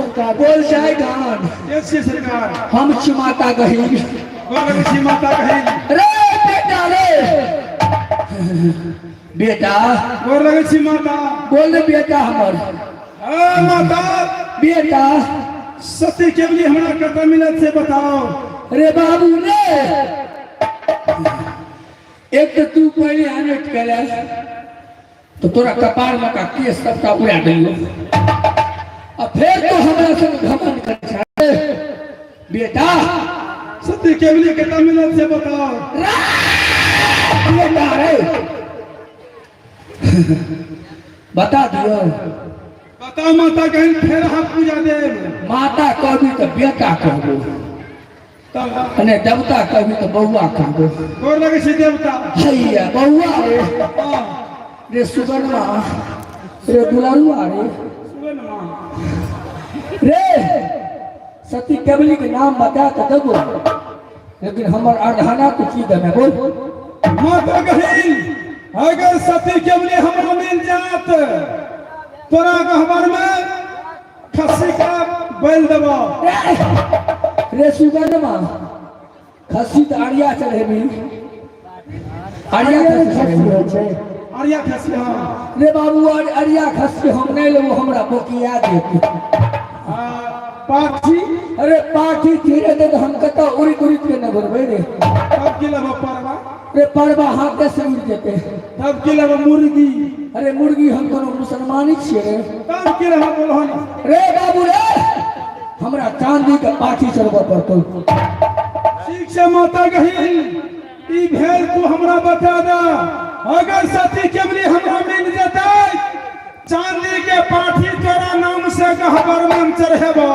सरकार। बोल जाय गान। के छियै सरकार? हम छी माता गहीर। गोर लगै छी माता गहीर। रे बेटा, रे बेटा। गोर लगै छी माता। बोल रे बेटा हमर। ए माता। बेटा। सती केवली हमरा कतऽ मिलत से बताओ। रे बाबू रे, एक तऽ तू पहिले आनेट केले तो तोरा कपार में का केस सबटा उड़ा दियो, आ फेर तो हमरा संग घमंड कर छे बेटा। सती केवली कतऽ मिलत से बताओ। बेटा रे, बता दियो। बताओ माता, कहीं फेर हम पूजा देब। माता कहबी तो बेटा कहबो। तब अने देवता कहबी तो बउआ कहबो। गोर लगै छै देवता। हैया बउआ रे। हाँ। रे सुगनमा रे, दुलारुआ रे। सुगनमा। रे, सती केवली के नाम बता तो देबो, लेकिन हमर अर्धाना तू की देने, बोल। माता कहीं अगर सती केवली हमरा मिल जात, तोरा गहबर में खस्सी का बैल देबो। रे सुगनमा, खस्सी तऽ अरिया चढ़ेबी, अरिया खस्सी खस्सी होइ छै। आर्या खस्सी, हाँ। रे बाबू, अरिया खस्सी हम नहि लेबो, हमरा बोकिया देत। आ, पाठी? अरे पाठी धीरे दे हम कतऽ उड़ि उड़ि के नहि घुरबै रे। तब की लेबो, परवा? रे, परवा हाथे से उड़ि जेतै। तब की लेबो, मुर्गी? अरे मुर्गी, हम कोनो मुसलमानी छियै रे? तब की लेबो, बोलहन? रे बाबू रे, हमरा चांदी के पाठी चढ़बऽ पड़तौ। ठीक छै माता गहीन, ई भेल तू हमरा बता दे, अगर सती केवली हमरा मिल जेतै, चांदी के पाठी तोरा नाम से गहबर में हम चढ़ेबो।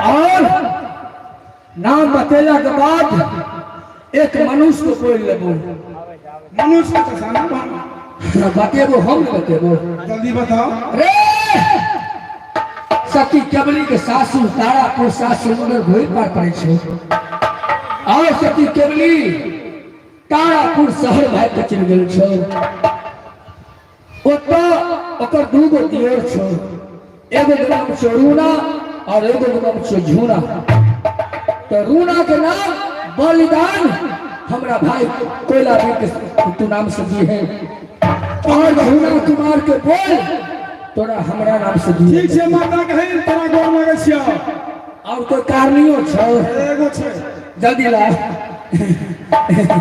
और नाम बतेला के बाद एक मनुष्य को बोल लेबो। मनुष्य के साना बतेबो, हम नहीं बतेबो। जल्दी बताओ। रे, सती केवली के सासू तारापुर सासू सुंदर घोड़ी पार पड़े छे और सती केवली तारापुर शहर भाग के चलि गेल छौ। ओतऽ ओकर दूगो दियोर छौ, एगो के नाम छौ रूना और एगो के नाम छौ झूना। तो रूना के नाम बलिदान हमरा भाई कोयला वीर के तू नाम से दी है और झूना कुमार के बोल तोरा हमरा नाम से दी। ठीक छै माता कही, तोरा गोर लगै छियौ। और कोई कारणियो छौ? एगो छै। जल्दी ला।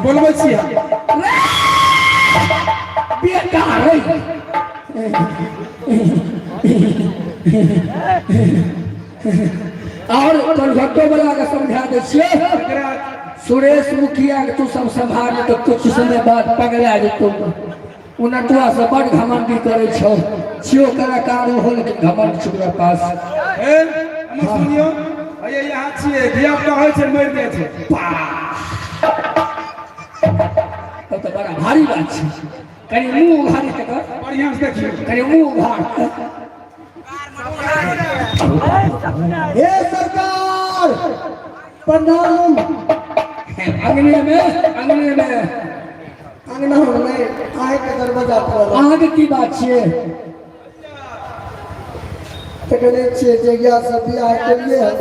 बोलबै छियै। बेटा रे, और कलघट्टो वाला के समझा दै छियै, सुरेश मुखिया के तू सब सम्हार, तऽ कुछ समय बाद पगला जेतौ। ओ नटुआ सब बड़ घमंडी करै छौ, छियो कलाकार हो लेकिन घमंड छै ओकरा पास। ए हमर सुनियो, हैया यहाँ छियै, धिया पुता होइ छै, मरि जाइ छै। तब तऽ बड़ा भारी बात छै। कनि मुँह उघारी तकर। बढ़िआँ से देखियौ। कनि मुँह उघार। हे सरकार, प्रणाम। अंगने में, अंगने में। अंगना में अहाँके दरवाजा पर। अहाँके की बात छियै? तकने छियै, जहिया से बियाह केलिए हन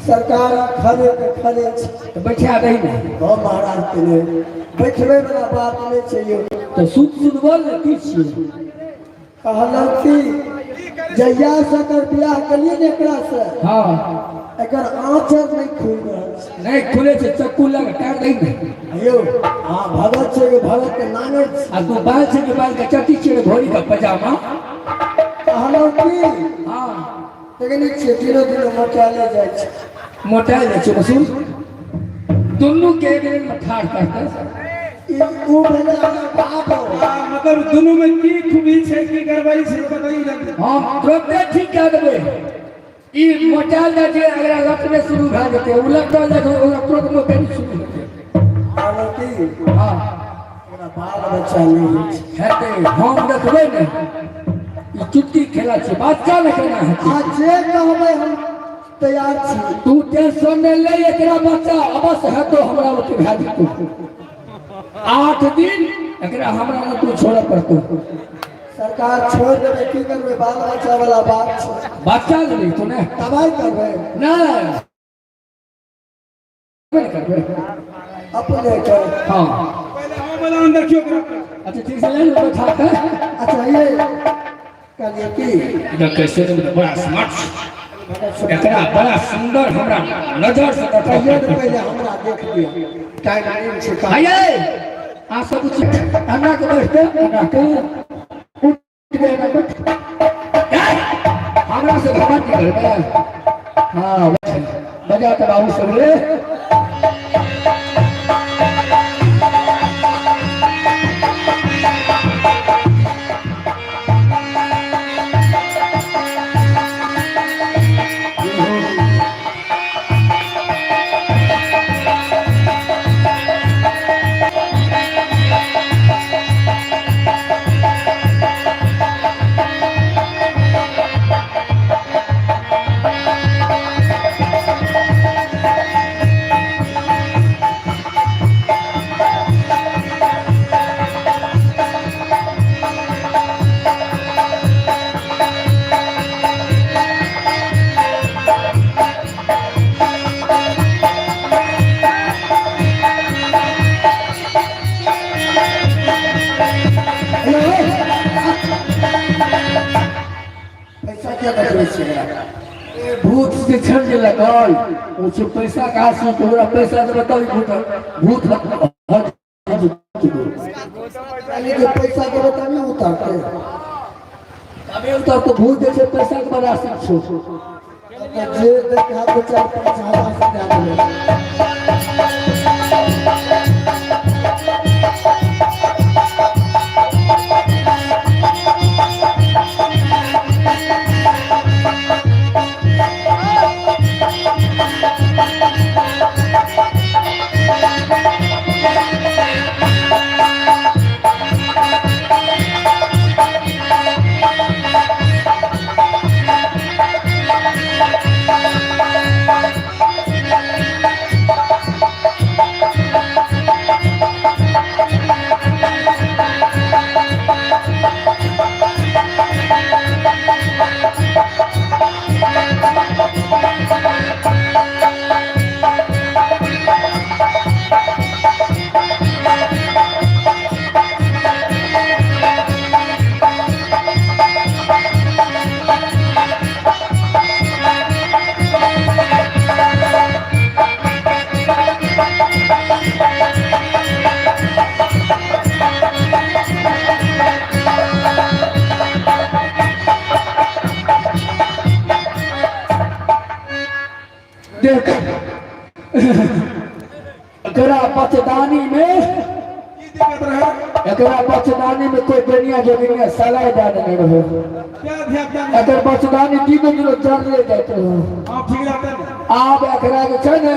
सरकार, खरे के खरे छै। तऽ बैठा दही ने। हँ महाराज, के नहि बैठबै वाला बात नहि छै यौ। तऽ सुत सुत बोल ने, की छियै? कहलहुँ कि जहिया से एकर बियाह केलिए ने एकरा से, एकर आँचर नहि खुलि रहल छै। नहि खुले छै, चक्कू लग काटि दही ने। यौ, हँ, भगत छै यौ, भगत के नांगर छै। आ तू बाल छै कि बाल के चटी छियै रे, घोड़ी के पजामा। कहलहुँ कि देखने छियै, दिनो दिनो मोटायले जाइ छै। मोटायल जाइ छै। बसुन दुनू के एक लाइन में ठाढ़ करतै। ई ओ भेलै हमर बाप हो। आ, मतलब दुनू में की खूबी छै, की गड़बड़ी छै, बताइयो जल्दी। हम तुरंते ठीक कए देबै। ई मोटायल जाइ छै, अगला लटने शुरू भए जेतै। ओ लटल जाइ छै, ओकरा तुरंत मोटेनी शुरू हेतै। कहलहुँ कि एकरा बाल बच्चा नहि होइ छै। हेतै, हम देखबै ने। ई चुटकी खेला छै, बच्चा ने केना हेतै? आ जे कहबै हम तैयार छी। तू टेंशन नहि ले, एकरा बच्चा अवश्य हेतौ, हमरा ओते भए जेतौ। 8 दिन एकरा हमरा लग तू छोड़ऽ पड़तौ। सरकार छोड़ देबै की करबै बाल बच्चा वाला बात छै। बच्चा लेबै तो ने। तबाही करबै। नहीं, नहीं करबै। अपने के। हाँ। पहिले हम बलान देखियो ओकरा। अच्छा, ठीक से ले लो बैठा के। अच्छा, ये कहलिए की इधर कैसे ने बड़ा स्मार्ट एकरा बड़ा सुंदर हमरा नजर से कहियो देखो। ने पहिले हमरा देख लिअ, टाइम आइन छै काम। आइए आ सब कुछ हमरा के बैठते, हमरा के उठ के ना बैठ। ए, हमरा से घमंड नहीं करबे। हाँ, बजा के बाबू सब रे। पैसा किया देखबै छियै एकरा? ए, भूत से छल जे लगल ओ से पैसा कहाँ से तोरा पैसा दे बताओ। भूत भूत हट जेतौ। यानी कि पैसा देबै तभी उतरतै। अबे उतर तो भूत जे छै पैसा के बड़ा सिख छौ। तऽ जे दैके हाथ 4-5 हजार से दए देबै। देख, एकरा बचदानी में की दिक्कत रहे? एकरा बचदानी में कोई दुनिया जोगिनिया सलाह दान नहीं रहे। क्या धिया पुता? एकर बचदानी दिनो दिनो जरले जाइत रहे। हाँ, ठीक रहते ने। आब एकरा जे छै ने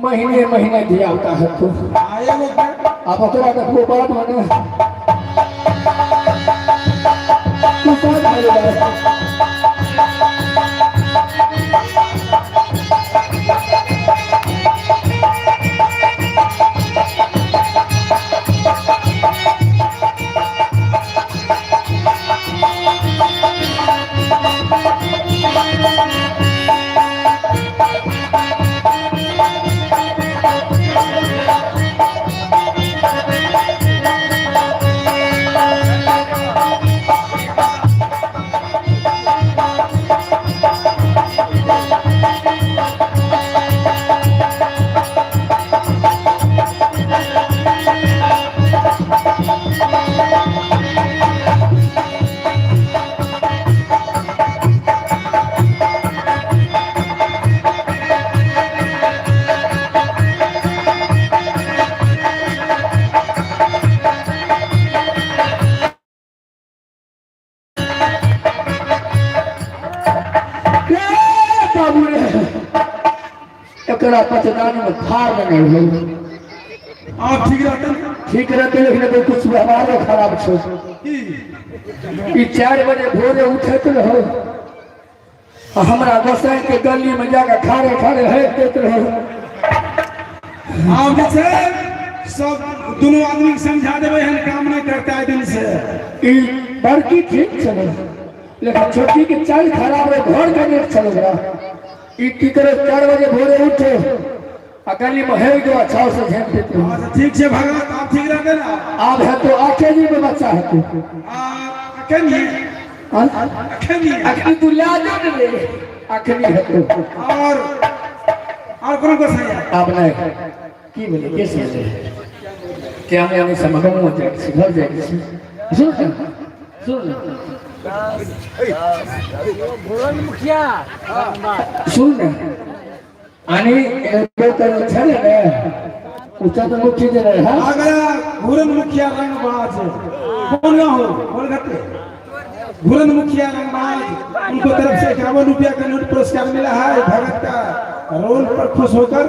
महीने महीने धिया पुता हेतौ। आ एगो के आब ओकरा देखबो बाद में ने तू साथ में ले जा। ए बाबू रे, एकरा बचदानी में खार नहीं रहे। आप ठीक रहते ने। ठीक रहते, लेकिन अगर कुछ व्यवहारो खराब छो। की? ई 4 बजे भोरे उठैत रहो आ हमरा गोसाई के गली में जाकर खारे खारे है देत रहो। आब जे छै सब दुनू आदमी के समझा देबै, एहन काम नहि करते आइ दिन से। ई बड़की ठीक छलै, लेकिन छोटकी के चाल खराब रहे, घर के नेट छल ओकरा। ई की करे, 4 बजे भोरे उठे आ गली में हेल जो अच्छा से झेप देते। अच्छा ठीक छै भगत, आब ठीक रहतै ने? आब है तो 8 दिन में बच्चा है तो। आ अखन ही अखन ही अखनी तू ला दे ने रे, अखनी है तो। और कोनो गोसाइया? आब नहीं की भेलै, के समझै क्या हम यानी समागम हो जाए छी, घर जाए छी। सुन ने, सुन ने, सुन ने, आणि एगो तर छले ने उचा तो मुखी जे रहे। हां, अगला घूरन मुखिया रंगबाज कौन गाँव हो बोल घटे घूरन मुखिया रंगबाज, उनको तरफ से 51 रुपया का नोट पुरस्कार मिला है। भगत का रोल पर खुश होकर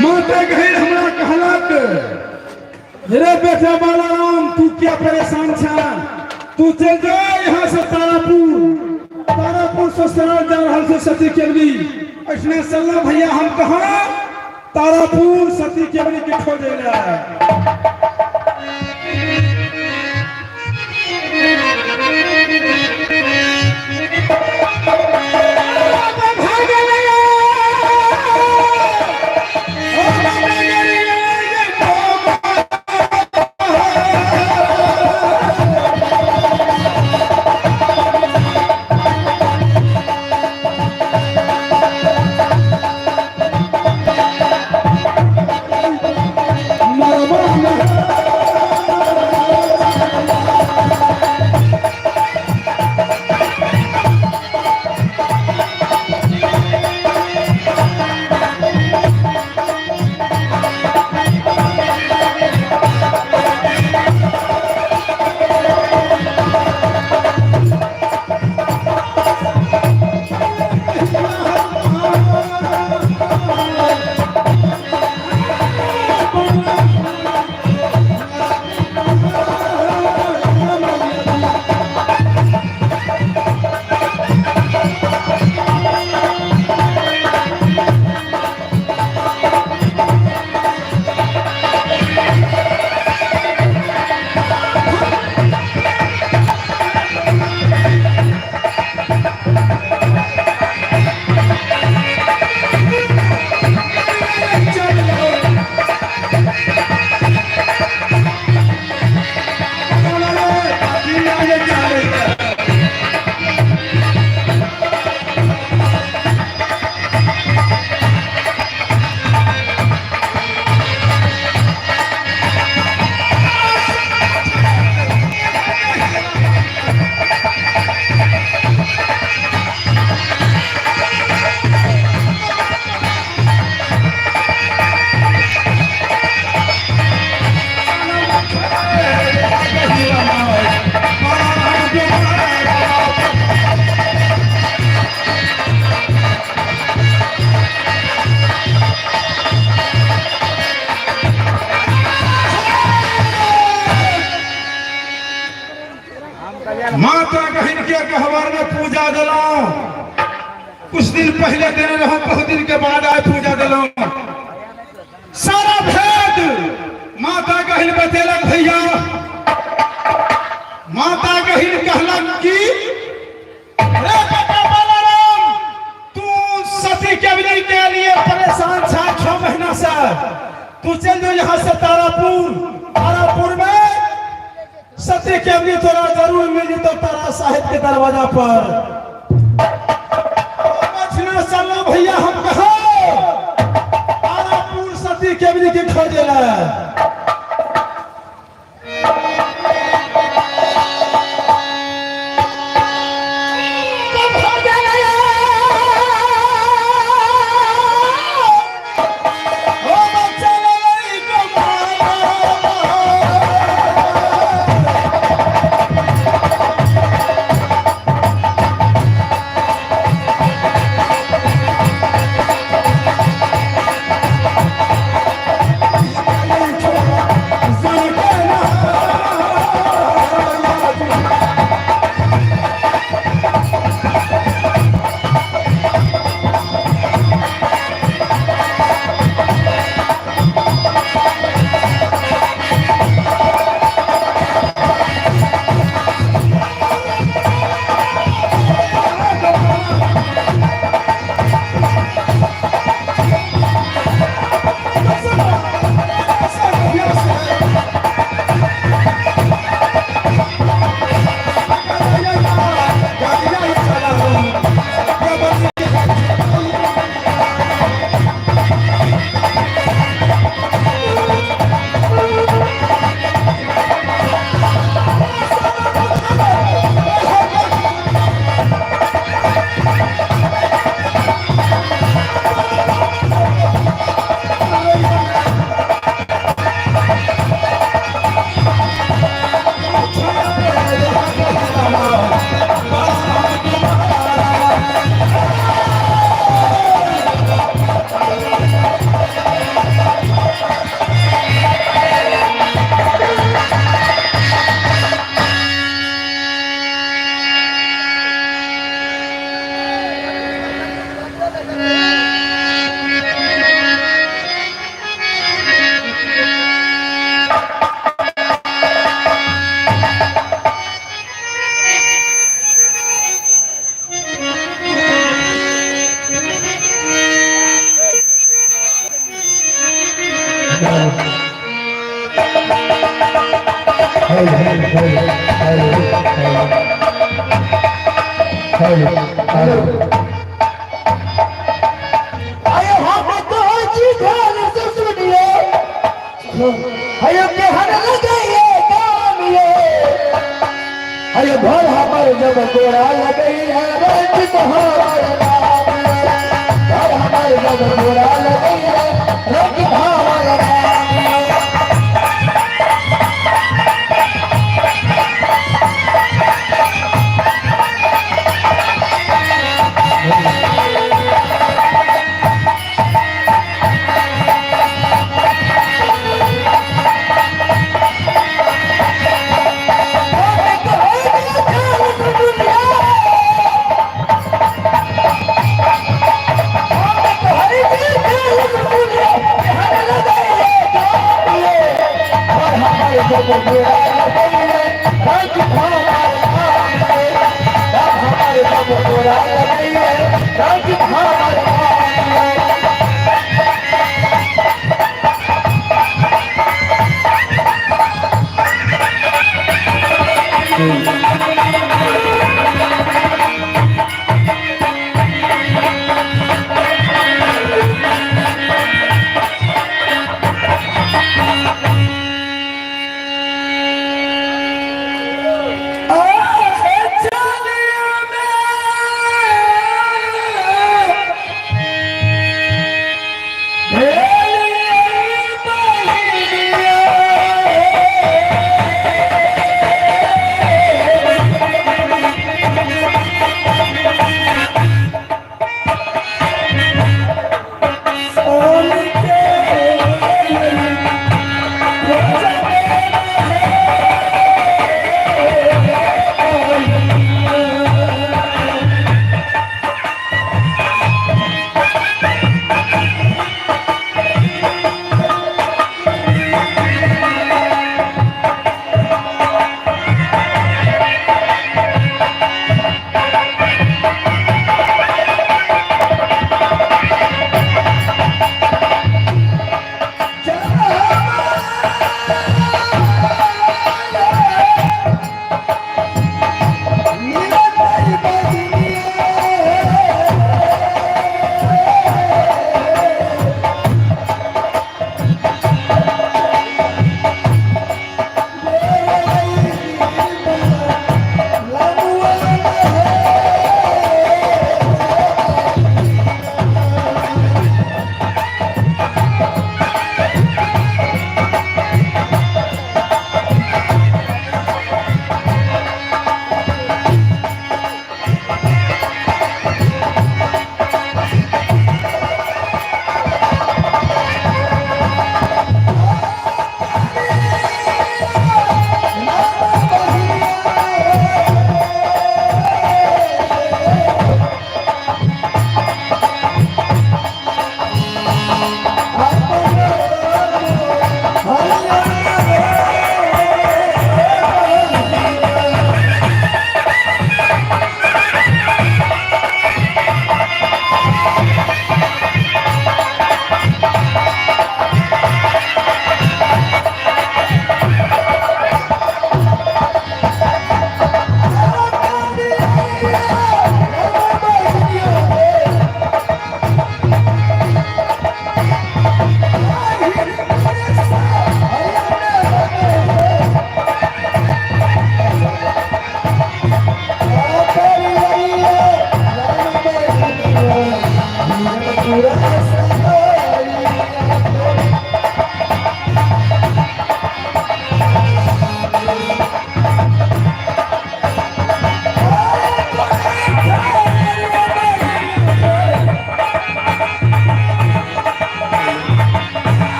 माता गहिर हमरा कहलक, रे बेटा बालाराम, तू क्या परेशान छा, तू चल जा यहाँ से तारापुर, तारापुर से सरल जा रहा से सती केवली ऐसने चलना भैया। हम कहा तारापुर सती केवली के खोजे ले। माता कहिन के गहवर में पूजा दिलाओ, कुछ दिन पहले देने रहो, बहुत दिन के बाद आए पूजा दिलाओ। सारा भेद माता कहिन बतेलक भैया। माता कहिन कहलक कि रे बेटा बलराम, तू सती केवली के लिए परेशान छा 6 महीना से, तू चल जो यहाँ से तारापुर, तारापुर में सती केवली तोरा जरूर मिल जतो तारा साहिब के दरवाजा पर। बचना चलना भैया, हम कहो तारापुर सती केवली के खोजे ला। अरे हम तो जी ध्यान से सुनिए, अरे के हर लगाइए काम ये, अरे भर हमर जब गोरा लगई है रंजित हमार नाम, भर हमर जब गोरा लगई है रंजित हमार नाम।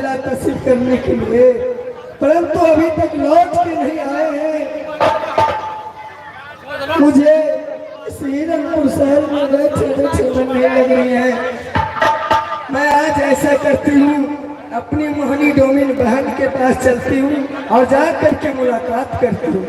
चला तस्वीर करने के लिए, परंतु अभी तक लौट के नहीं आए हैं। मुझे इस हिरणपुर शहर में बैठे बैठे मन नहीं लग रही है। मैं आज ऐसा करती हूँ, अपनी मोहनी डोमिन बहन के पास चलती हूँ और जा करके मुलाकात करती हूँ।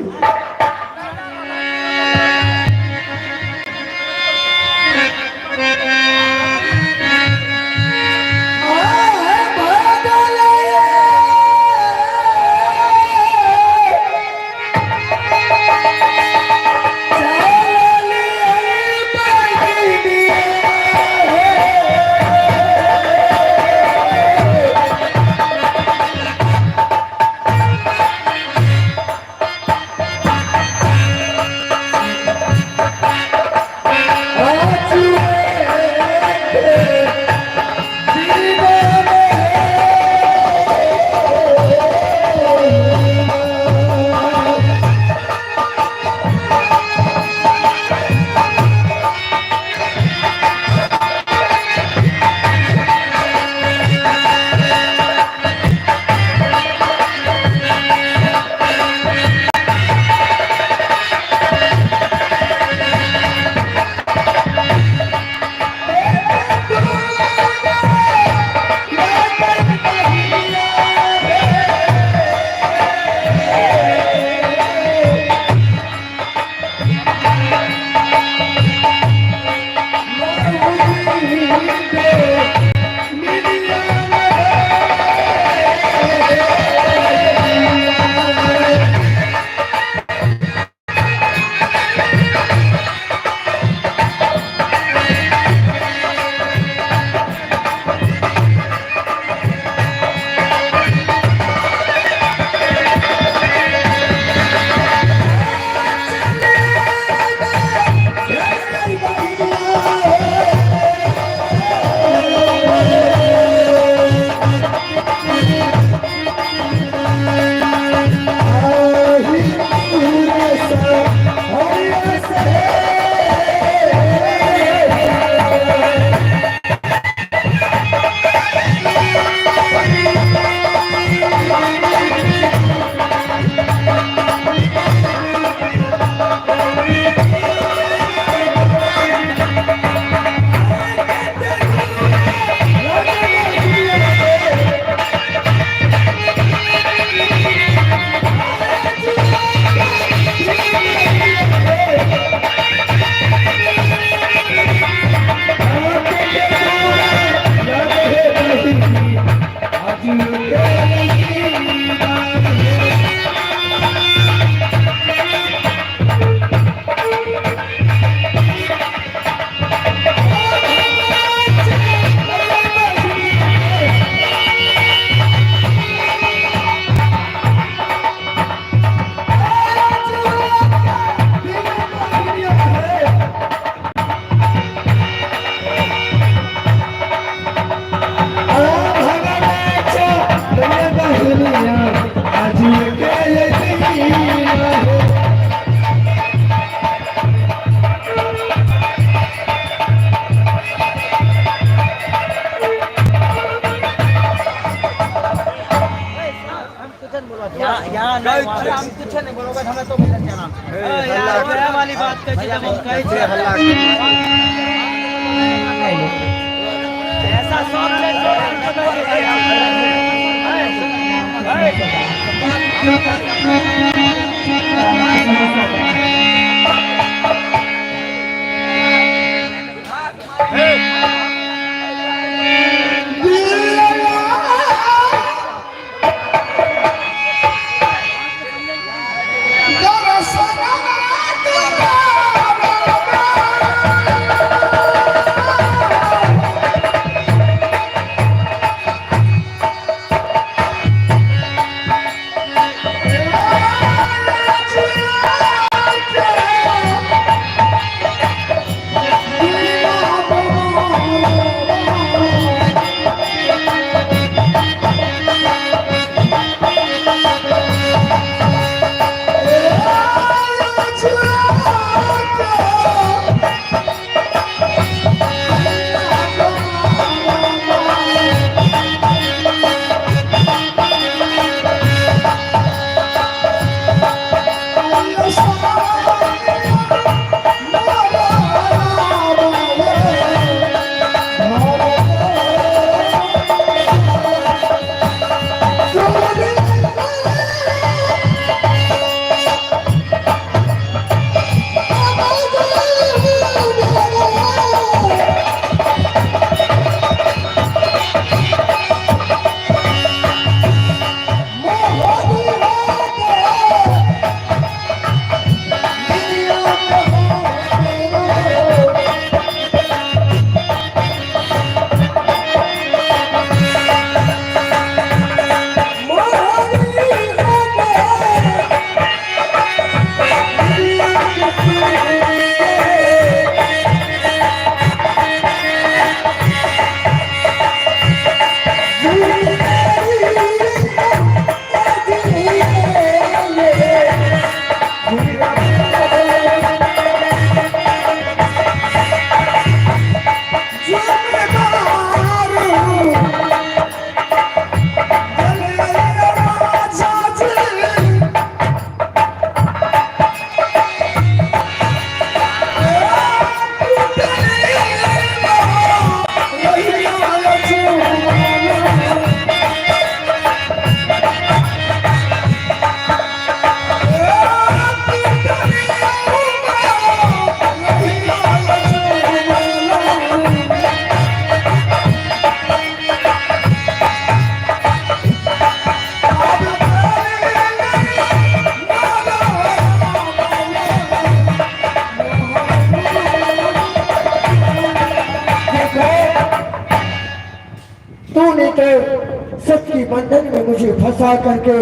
की बंधन में मुझे फंसा करके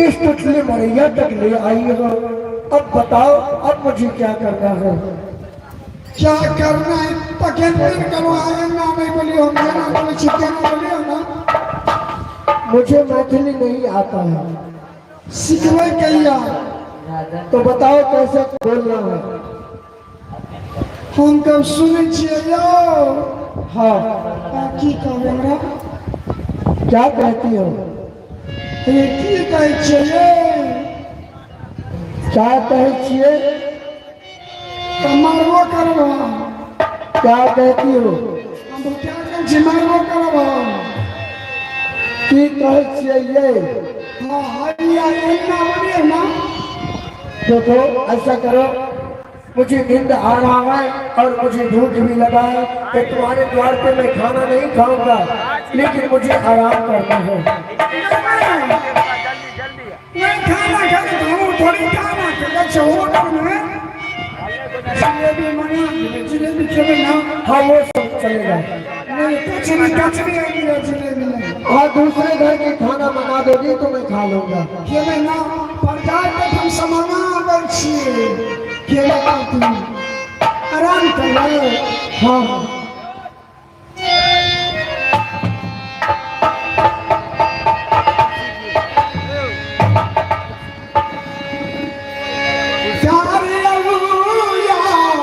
इस तुतली मरैया तक ले आई हो। अब बताओ अब मुझे क्या करना है? क्या करना है? तखन दिन करो आए ना नहीं बोलियो, हम ना बोले छी केना बोलियो ना। मुझे मैथिली नहीं आता है। सिखबै कहिया? तो बताओ कैसे बोलना है? हम कब सुनै छियै यौ। हाँ। आ, की कहबै हमरा? क्या कहती हो? हे की कहै छियै यै? क्या कहै छियै? तऽ मारबो करब हम। क्या कहती हो? हम क्या कहै छी, मारबो करब हम। की कहै छियै ये? हाँ, हैया एना बोलियो ना। देखो, ऐसा करो, मुझे नींद आ रहा है और मुझे भूख भी लगा है कि तुम्हारे द्वार पे मैं खाना नहीं खाऊंगा, लेकिन मुझे आराम करना है। नहीं, खाना खाना तो हम थोड़ी खाना खेबै छै होटल में। जिलेबी मंगा देबै, जिलेबी खेबै ना? हाँ, वो सब चलेगा। नहीं, कचरी कचरी आनि लिअ, जिलेबी नहीं। हाँ, दूसरे घर के खाना मंगा दोगी तो मैं खा लूंगा। खेबै ना? परकार के हम मंगा दै छियै, खेबै ना? तू आराम करबै? हाँ हाँ। प्यार अबूया राम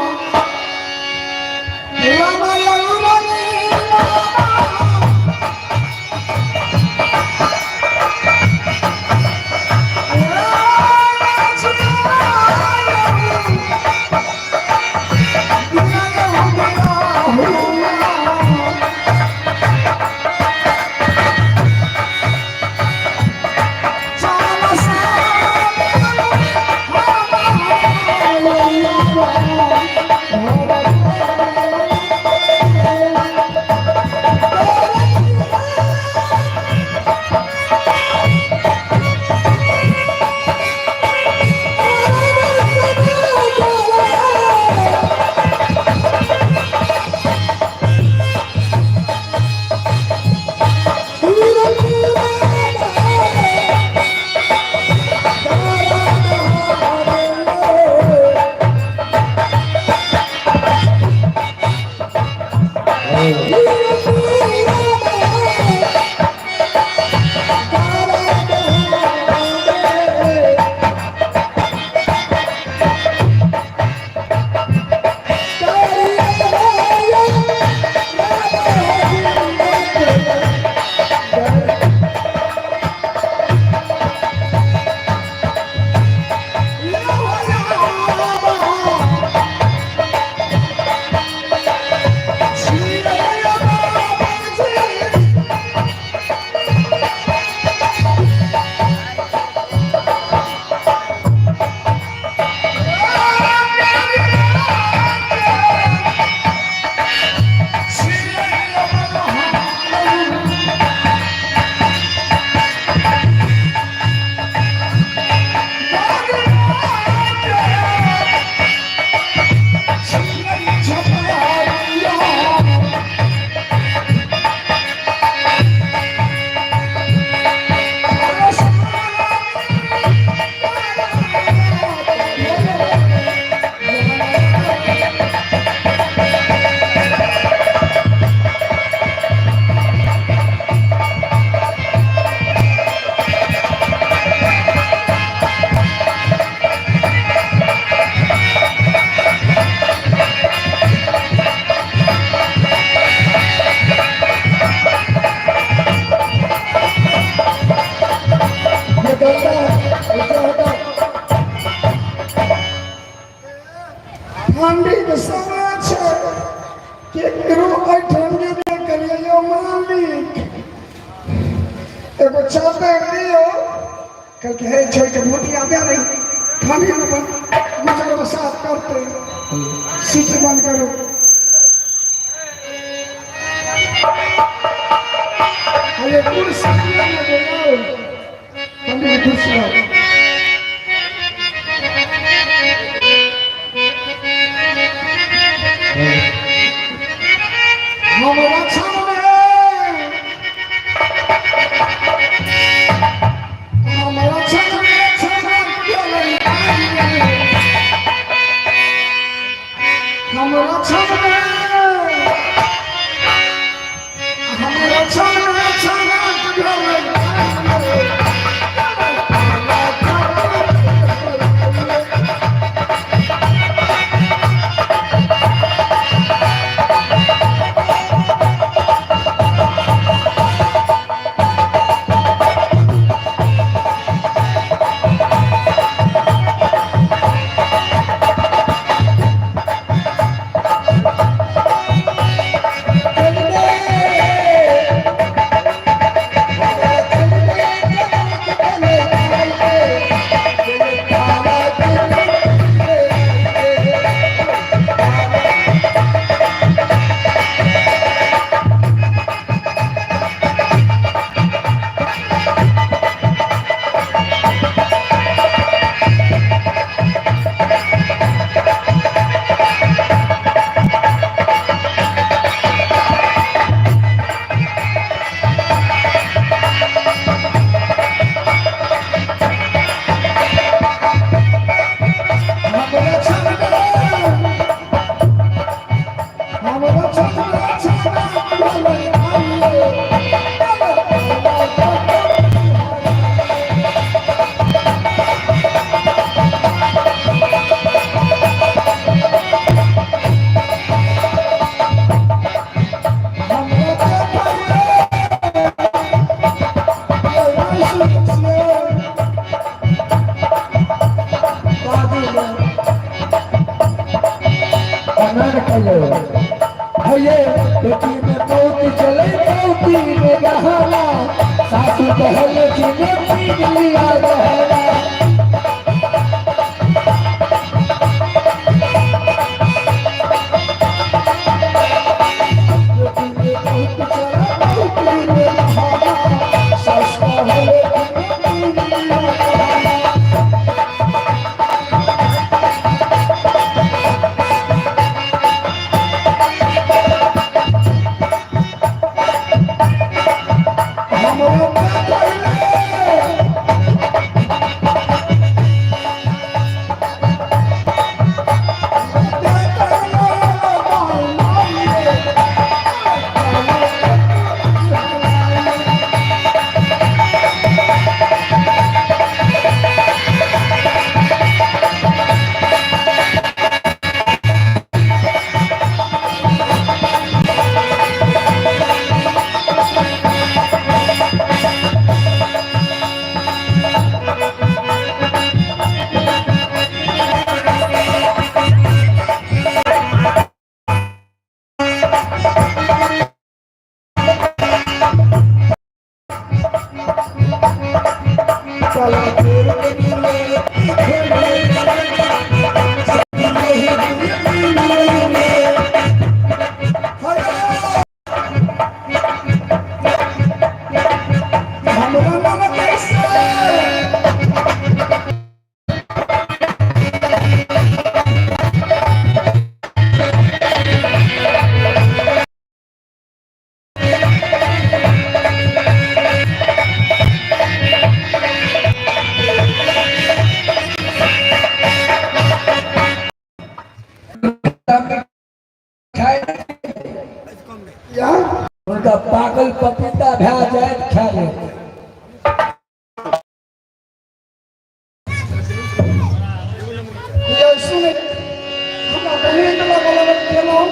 ये गंदा है, ऐसा होता है। ठंडीके समय छै, केकरो एहिठाम जेबे करियै यौ मालिक, एगो चादर दियौ। कहलकै, हे छोड़ि के भूतिया दे रही, ठंडी में अपन गुजर बसात करतै। सीट बंद करू। अरे कुर्सी दियौ ने यौ पंडित, कुर्सी लाउ। हम रक्षणमे हेलो हये बेटी में पौती चले पौती में गहना सासू कहल कि ने पी लिया गहना। बेटी में पौती चले पौती में गहना सासू कहल कि ने पी लिया गहना। हमरो पहिले हमरा मन कैसे या हुनका पाकल पपीता भए जायत खा लेत। ये सुने हमरा बहिन लगल गेलहुँ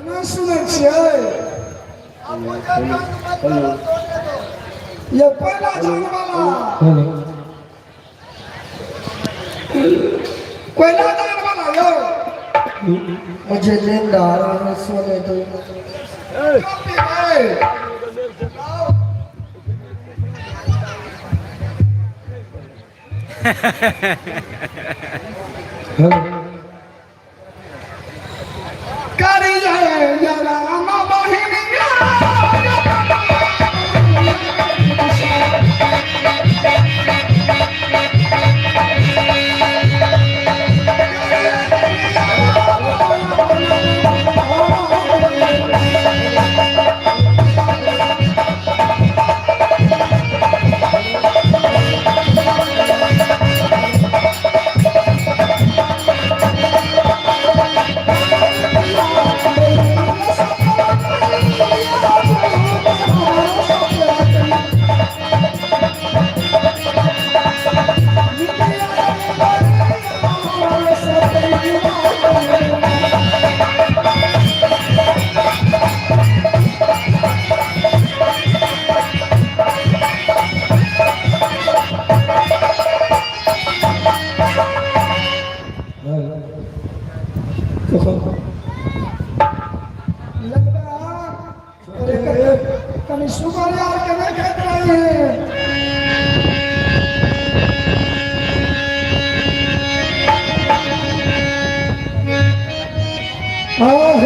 नहि सुनै छियै ये पहिला जान वाला कोयला जान वाला यो। मुझे नींद आ रहा है, सोने दो। कब पीबै? करी जय जय राम बहिनिया। कनी सुगर यार के नहीं खाइत रही है। आह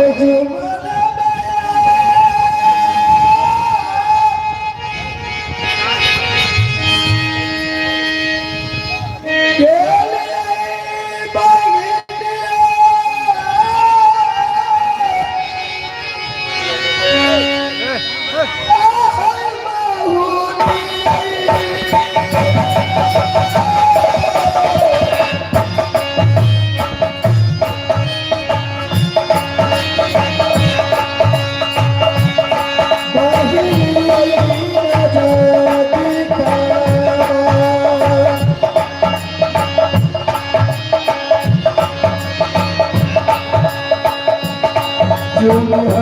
जुमला।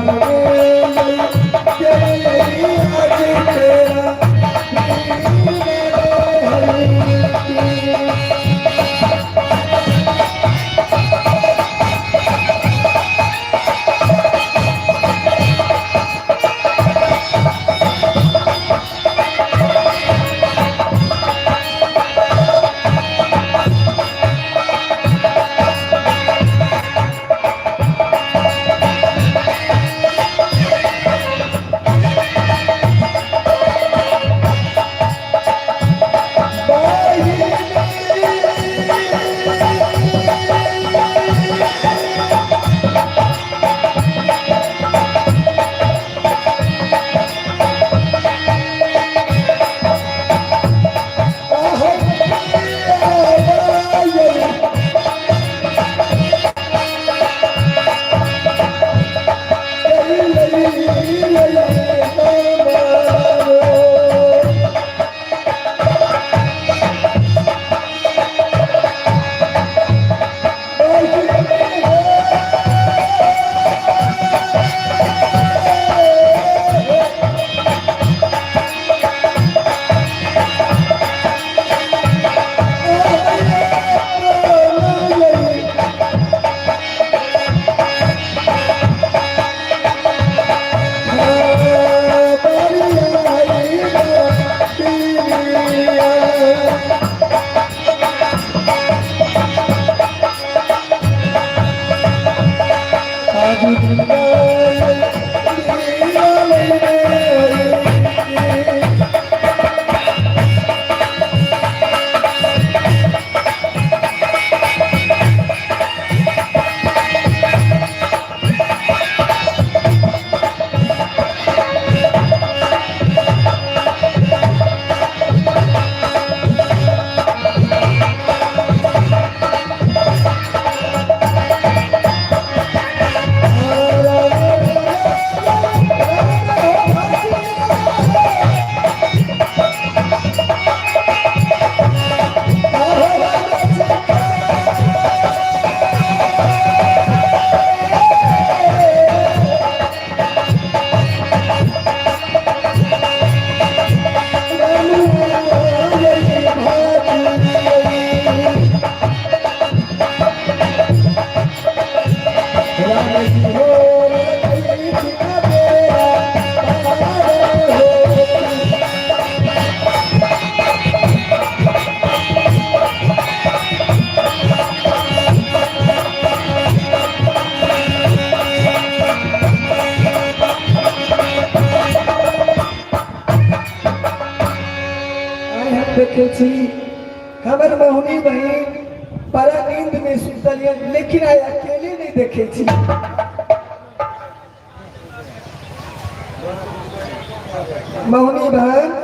देखे छी हमर महुनी बहिन बड़ा नींद में सुतल ये लेकिन आइ अकेले नहीं देखे छी। महुनी बहन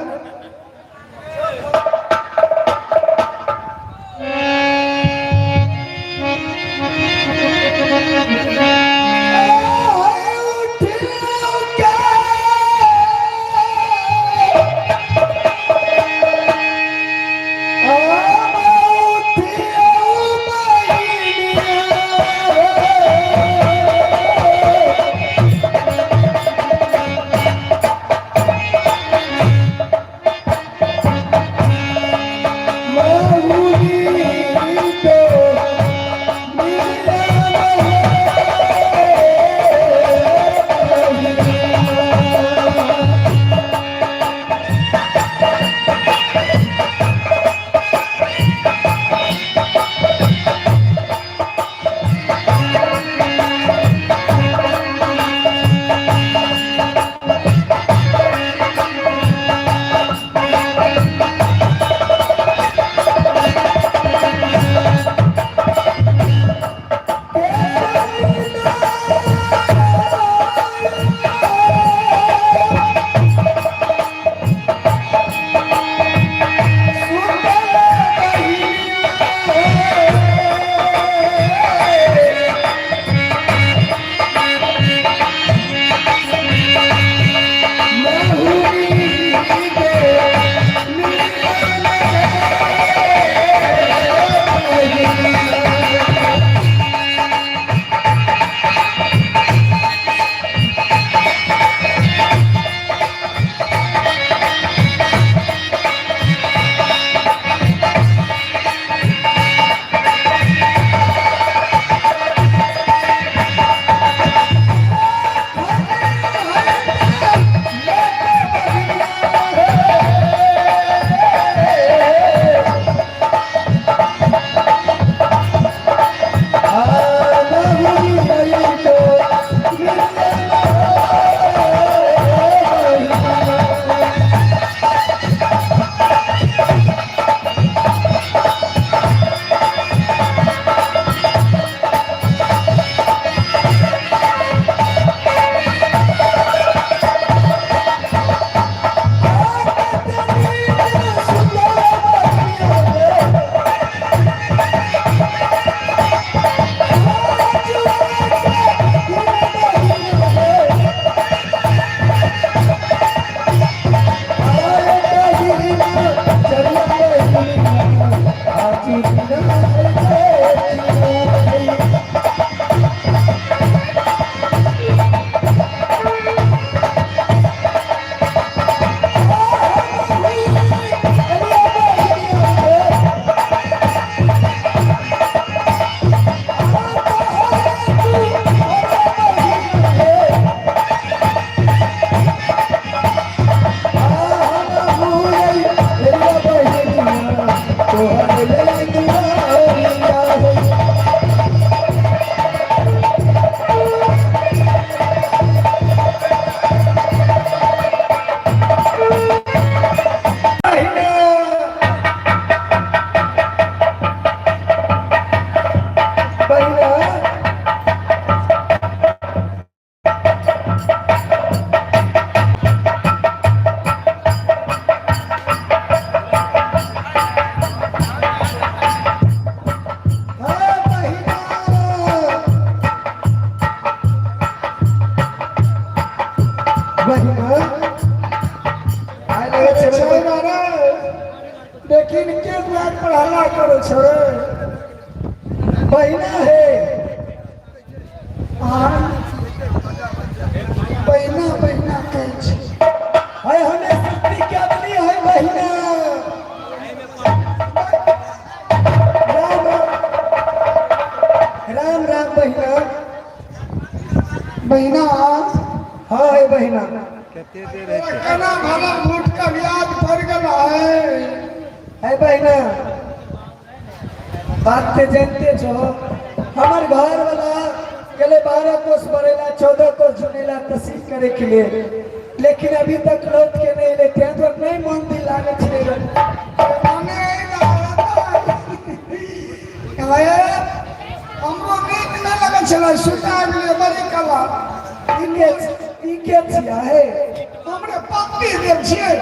लेकिन के द्वार पर हल्ला करै छौ रे? बहिना है। बहिना बहिना कहै छै। है हमें शक्ति के आदमी है बहिना। राम राम राम राम बहिना। बहिना। हाँ है बहिना। केना भला भूट का याद पड़ गेल है? है बहिना, बात ते जानते छो, हमार घर वाला गेले 12 कोस बरेला 14 कोस जुनेला तस्वीर करे के लिए, लेकिन अभी तक लौट के नहीं लेते हैं तो नहीं मन दिल लागे छे। माने अरे हमरो नीक नहि लगै छलै सुता गेलियै बड़ी कला। ई के ई के छिया हे? हमरे पत्ती देव छियै।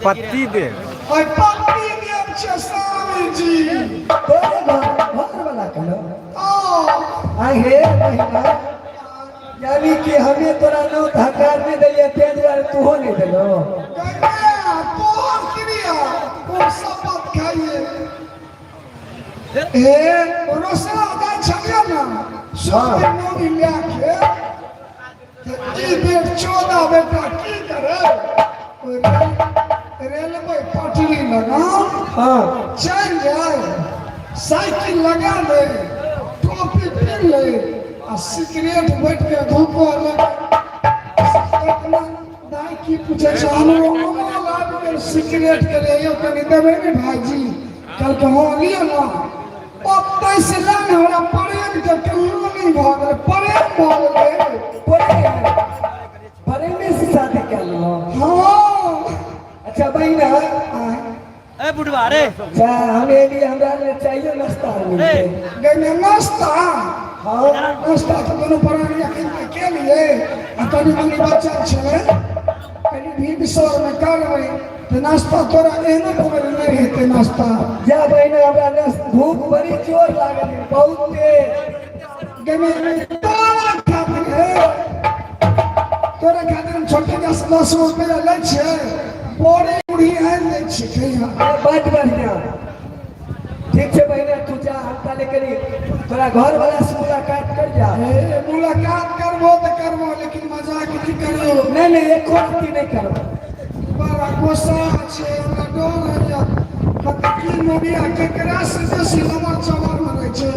पत्ती दे। ओहि पत्ती देव छियै स्वामी जी। तोरे घर घर वाला कहलो। ओ आइ हे बहिना, यानी कि हमें तोरा नौ धकार नहीं दिलियै, ताहि दुआरे तूहो नहीं देलो। गंगा तोहर क्रिया ओ शपथ खाइए हे रोसड़ा जाइ छलियै ने सुनते नौरी लए के तऽ ई बेर 14 बेटा की करे ओहि रेलवे पटरी लगा चलि जाय, साइकिल लगा ले, टोपी पीन ले आ सिगरेट बैठ के धूपो लगे। अपना दाइ की पूछै छै हमरो अमोल आबि गेल सिगरेट के लिए, यौ कनि देबै ने भाईजी? कहलकै हँ लिअ ने। ओतै से लए ने हमरा प्रेम के कहानी भऽ गेलै, प्रेम भऽ गेलै। प्रेम प्रेमे से शादी कर लो? हँ। अच्छा बहिना। ए बुढ़वा रे। जा हमें लिए हमरा लिए चाहिए नाश्ता मिलते। गई नाश्ता? हाँ। नाश्ता तऽ दुनू प्राणी अखन के केलियै आ कनि मनि बचल छलै, कनि भिनसरमे करबै तऽ नाश्ता। तोरा एहनो खबर नहि हेतै नाश्ता। जा बहिना, हमरा नाश्ता भूख बड़ी जोर लागल है, बहुत तेज। गई तोरा खातिर हे, तोरा खातिर हम छोटे 10 10 रुपया लै छियै, बड़ी मुरही आनि दै छियै, खैहा। बड बढ़िया। ठीक छै बहिना, तू जा, हम ताले करी तोरा घर वाला से मुलाकात कर जा। हे मुलाकात करबो तऽ करबो, लेकिन मजाक नहि करियो। नहीं नहीं, एको रत्ती नहीं करबो। बड़ा गुस्सा छै, हमरा डर होइया। कतऽ की मोबिया केकरा से बेसी लमर चमर मे रहै छै,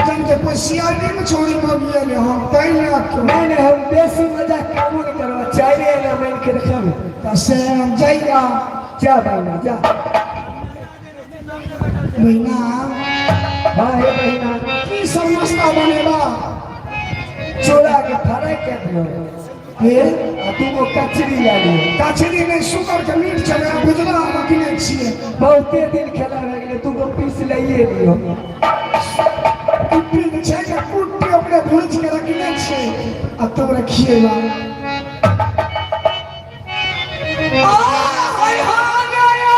जान के कोई सीआईडी मे छोड़ी मोबिया ले हम तै लए के। नहीं नहीं, हम बेसी मजाक करबो नहीं करबो, चाहे ना मान के रखब। तऽ से हम जइया। जा बहिना, जा। बहिना। हाँ हे बहिना। की सब नाश्ता बनेबा? चूड़ा के फ्राई कर दियो। हे। आ दूगो कचरी ला लियो। कचरी नहि, सुगर के मीट छलै, बुझला रखने छियै। बहुते दिन खेला भए गेलै, दूगो पीस लइए लियो। कुट्टी जे छै ने, कुट्टी ओकरे भूजि के रखने छियै आ तोरा खिएबा। आ हाय हाय गया।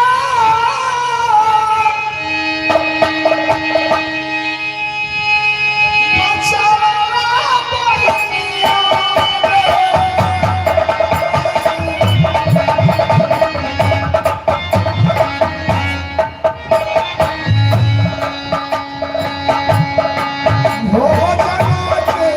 बचावा बहिनिया रे। भोजना के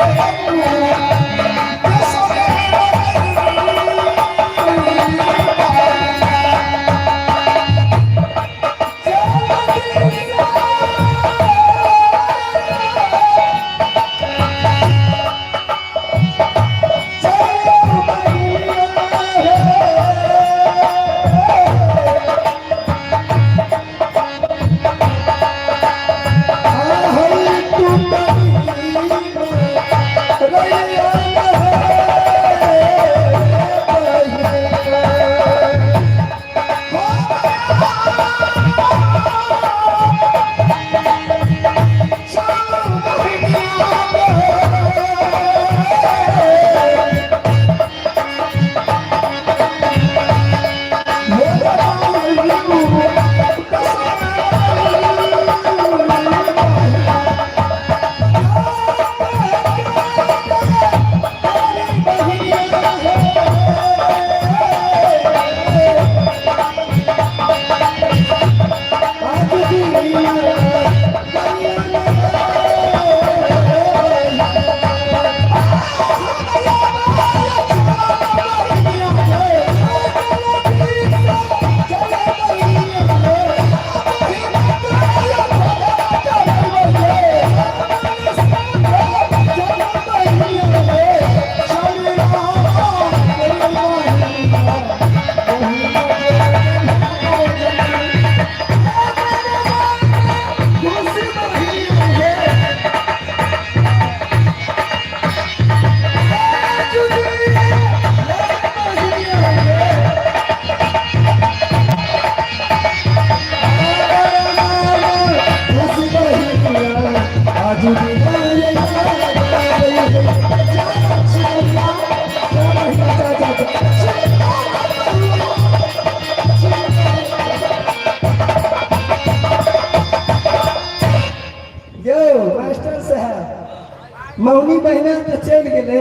महीना तऽ चलि गेलै,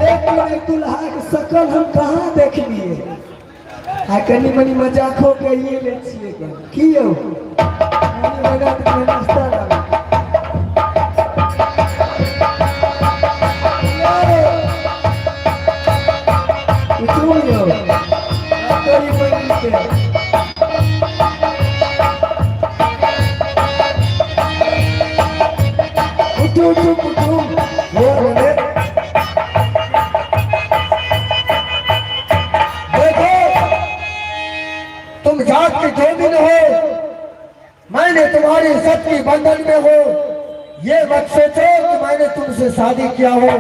लेकिन एहि दुल्हाके शकल हम कहाँ देखलियै। आ कनि मनि मजाको कहिए लै छियै। की यौ, कनि मजा तऽ कनि नाश्ता लाबू। कुटुम यौ, तोरी बहिनके। उठू उठू कुटुम, हो गेलै। देखो, तुम जात के डोमिन हो, मैंने तुम्हारे सत की बंधन में हो। ये मत सोचो कि मैंने तुमसे शादी किया हो।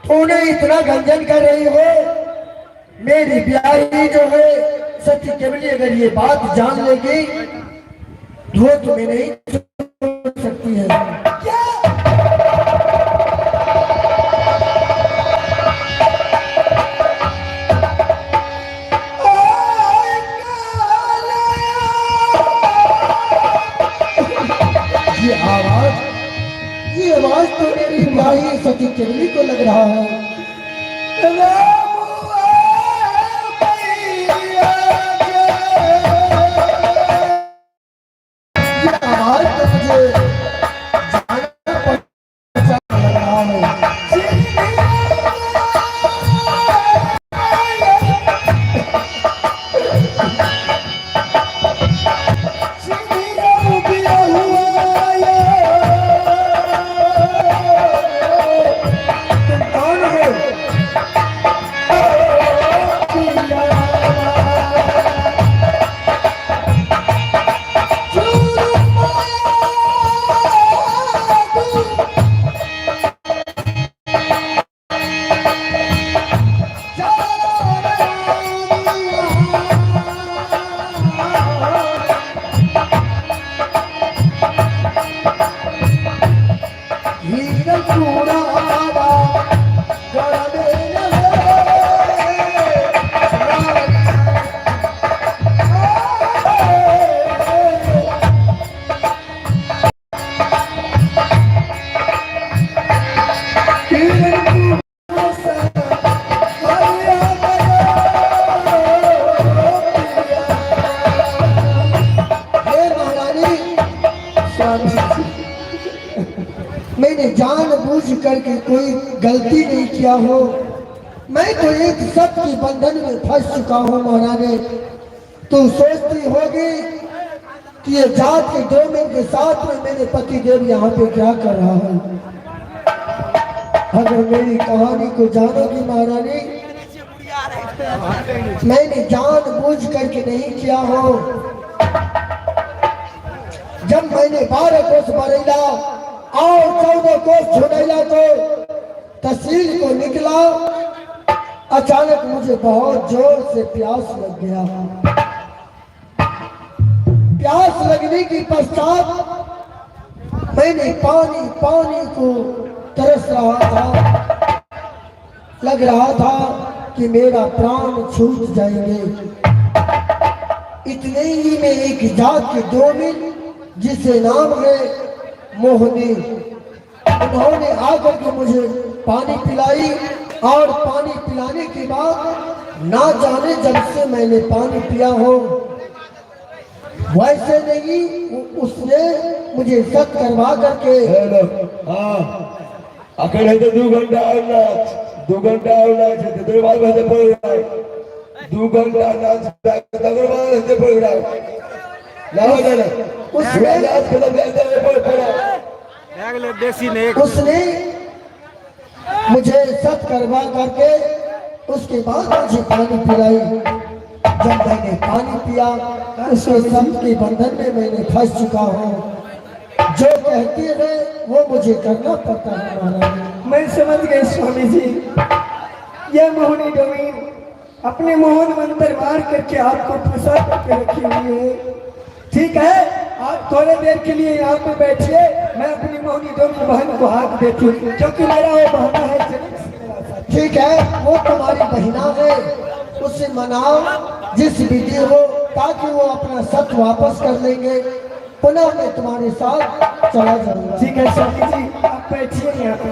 तूने इतना गंजन कर रही हो। मेरी ब्याही जो है सती केवली, अगर ये बात जान लेगी तो वो तुम्हें नहीं छोड़ सकती है। क्या? ओए काला। ये आवाज, ये आवाज तो मेरी ब्याही सती केवली को लग रहा है। राम भैया के। ये आवाज तो मुझे जाना पहचाना लग रहा है। तुम कौन हो? हे महारानी, मैंने जानबूझ करके कोई गलती नहीं किया हो। मैं तो एक सत के बंधन में फंस चुका हूं। महारानी, तू सोचती होगी कि ये जात के डोमिन के साथ में मेरे पति देव यहाँ पे क्या कर रहा है। अगर मेरी कहानी को जानोगी महारानी, मैंने जानबूझ करके नहीं किया हो। जब मैंने 12 कोस बरेला और 14 कोस छुड़ैला को तहसील को निकला, अचानक मुझे बहुत जोर से प्यास लग गया। प्यास लगने के पश्चात मैंने पानी पानी को तरस रहा था। लग रहा था कि मेरा प्राण छूट जाएंगे। इतने ही में एक जात के डोमिन, जिसे नाम है मोहनी, उन्होंने आकर के मुझे पानी पिलाई और पानी पिलाने के बाद ना जाने जब से मैंने पानी पिया हो, वैसे नहीं, उसने मुझे सत करवा करके हेलो, हाँ, अखन हेतै 2 घंटा आओर नाच, 2 घंटा आओर नाच हेतै, तकर बाद हेतै प्रोग्राम। 2 घंटा नाच, तकर बाद हेतै प्रोग्राम। लाओ ना। उसने नाच खत्म भए जेतै प्रोग्राम। भए गेलै, बेसी नहि। उसने मुझे सत करवा करके उसके बाद मुझे पानी पिलाई। जब मैंने पानी पिया, उसके सत के बंधन में मैंने फंस चुका हूँ। जो कहती है वो मुझे करना पड़ता है महाराज। मैं समझ गए स्वामी जी, यह मोहनी डोमिन अपने मोहन मंत्र मार करके आपको फंसा करके रखी हुई है। ठीक है, आप थोड़े देर के लिए यहाँ पे बैठिए, मैं अपनी मोहनी डोमिन बहन को हाथ देती हूँ, क्योंकि मेरा वो बहना है, जन्म से मेरा साथी। ठीक है, वो तुम्हारी बहिना है, उसे मनाओ जिस विधि हो, ताकि वो अपना सत वापस कर लेंगे। पुनः मैं तुम्हारे साथ चला जाऊंगा। ठीक है सती जी, आप बैठिए यहाँ पे।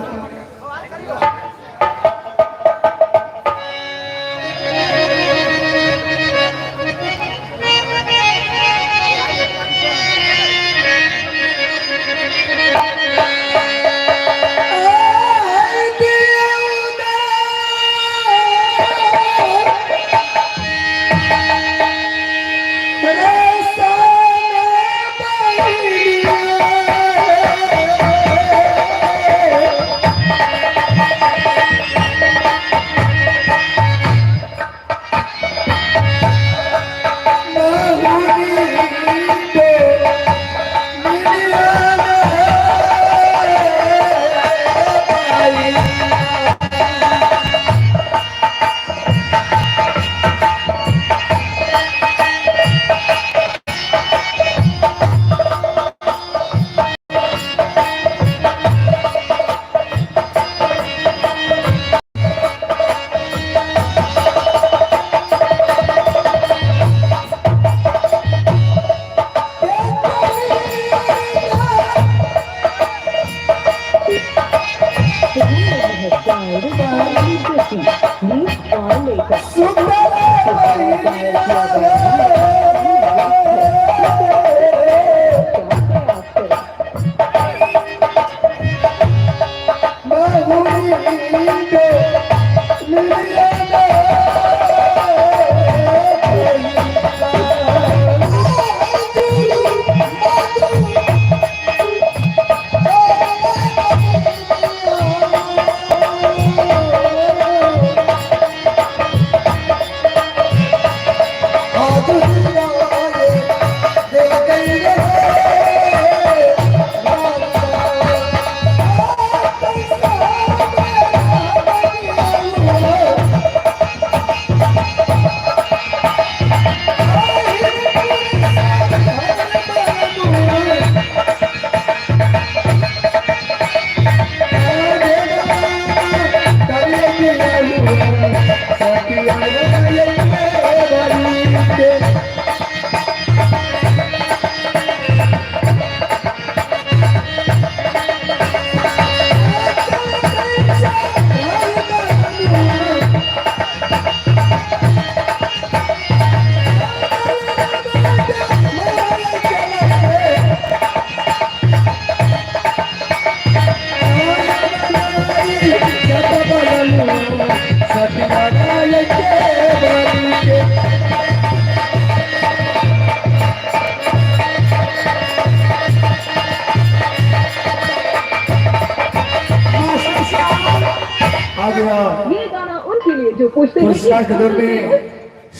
ये गाना उनके लिए जो पूछते हैं पुरस्कार के दौर में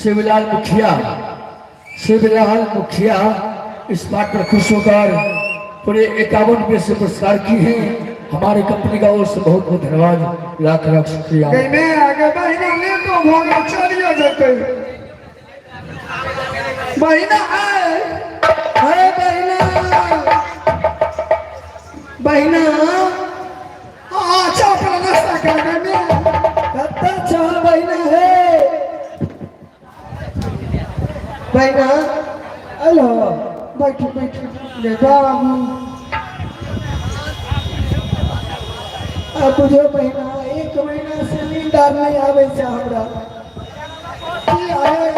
शिवलाल मुखिया, शिवलाल मुखिया इस बात पर खुश होकर पूरे 51 रुपये से पुरस्कार की है। हमारी कंपनी का ओर से बहुत बहुत धन्यवाद, लाख लाख शुक्रिया। गईने आगे बहिना लेटो भऽ गेल, चलियो जेतै बहिना। आय अरे बहिना, बहिना। अच्छा, अपना नाश्ता कर गईने। कत्ता छह बहिना है बहिना? हेलो, बैठू बैठू ले बाबू। आ बुझो बहिना, एक महीना से नींद आर नहीं आबै छै हमरा। की आए?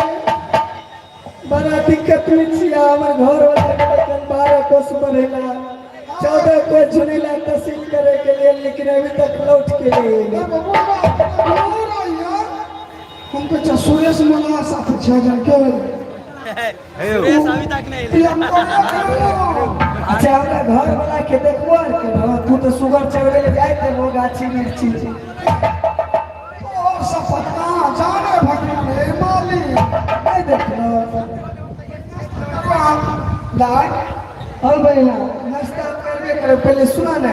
बड़ा दिक्कत में छियै। हमर घर वाला के तखन 12 कोस बढ़ेला, 14 कोस झुनेला तहसील करे के लिए, लेकिन अभी तक लौट के नहीं एलै। हम तो सुरेश मोला साथ छह जन के अच्छा, हमरा घर वाला के देखबो आर के न, तू तो सुगर चढ़बै ले जाइत हेबो गाछी मिर्ची। और सब पता जाने भगवान हे मालिक। नहीं देखलो? लाल और बहिना, नाश्ता करबे करे, पहले सुना ना।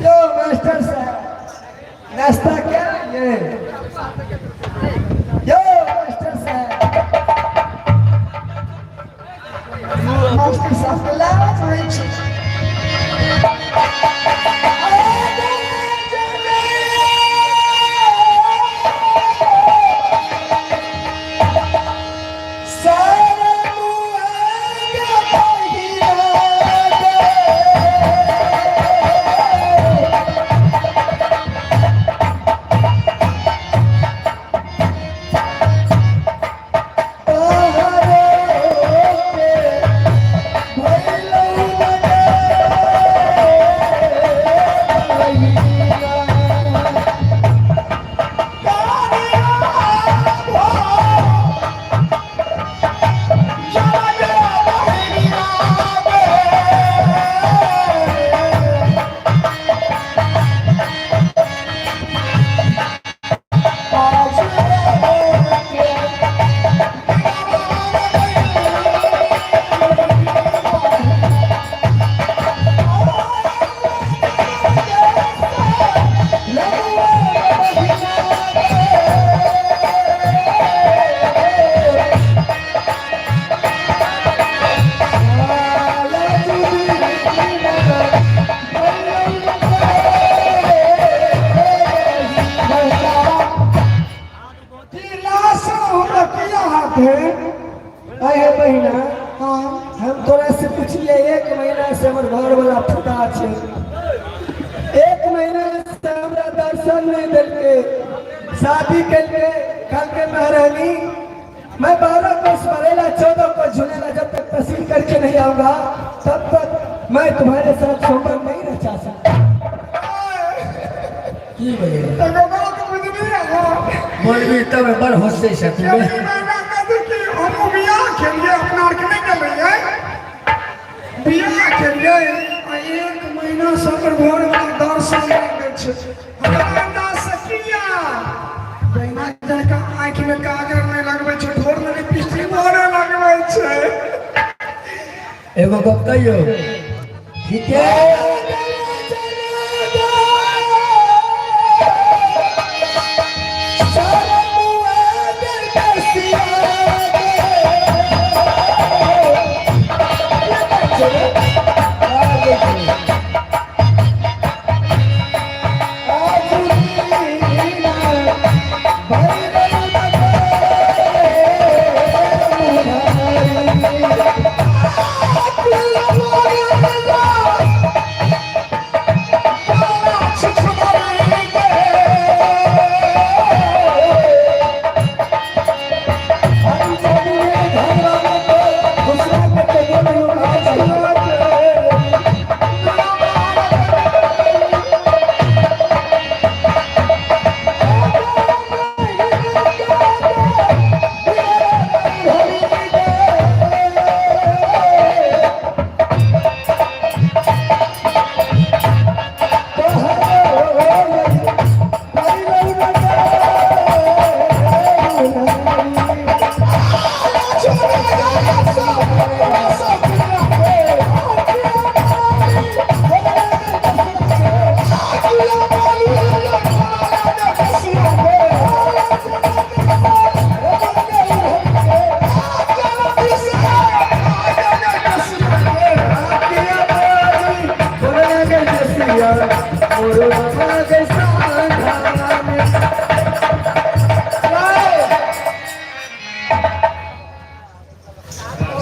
यो मास्टर साहब, नाश्ता क्या ये? यो मास्टर साहब। मास्टर साहब के लाज होइ छै। सारा है। अहे बहिना। हाँ। हम तोरा से पूछलिए, एक महीना से हमर घर वाला फुटा छै, एक महीना से हमरा दर्शन नहीं देलके। शादी के कल के महारानी मैं 12 कोस मरेला, 14 को झूलेला, जब तक तस्लीम करके नहीं आऊंगा तब तक मैं तुम्हारे साथ संबंध नहीं रचा सकता। की बजे? एगो बात बुझलियै अहाँ? बोलबी तब बड़ हंसै छै तू। केवली मैना कहै कि हम बियाह केलियै, अपना आरके नहि गेलियै बियाह केलियै आ एक महीना से ओकर घरवला दर्शन नहि दै छै। हमरा अंदाज से किया बहिना जाके आँखिमे काजर नहि लगबै छै, ठोरमे लिपस्टिक नहि लगबै छै? एगो गप कहियौ? ठीके।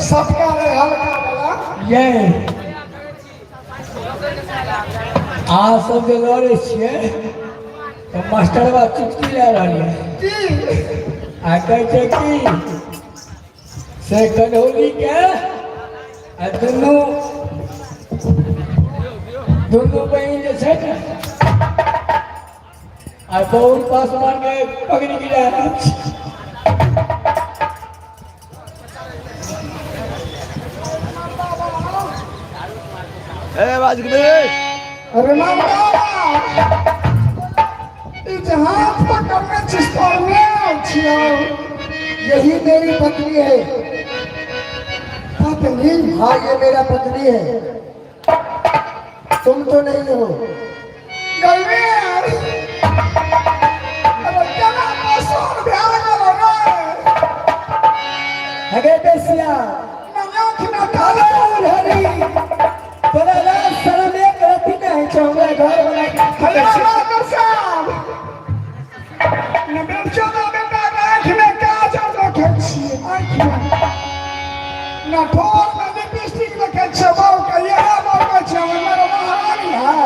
सबका रे हल्का वाला। ये अहाँ सब जे लड़ै छियै तऽ मास्टरबा चुटकी लए रहल यऽ। की? आ कहै छै कि से कन्हौलीके आ दुनू दुनू बहिन जे छै ने आ बहुत पासवान के पगड़ी गिरा रहल छै। अरे बाबा, ई जे हाथ पकड़ने छी तोड़ने छियौ। यही मेरी पत्नी है। पत्नी? हाँ, ये मेरा पत्नी है, तुम तो नहीं हो। गलबे, अरे केना पसंद भए गेलो रे? अगे बेसिया। नया अरे उधरी तोरा लाज शरम एक रत्ती नहीं छौ, हमरा घर वाला के हेलो मास्टर साहब, नबेर चौदह बेटा के आँखिमे काजर देखै छियै, आँखिमे न ठोरमे लिपस्टिक देखै छियै। बहूके इएह बहू कहै छियै हमर महारानी है।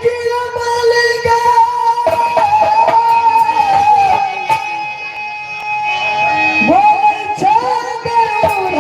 किया मालिका बोलै छै गरुड़।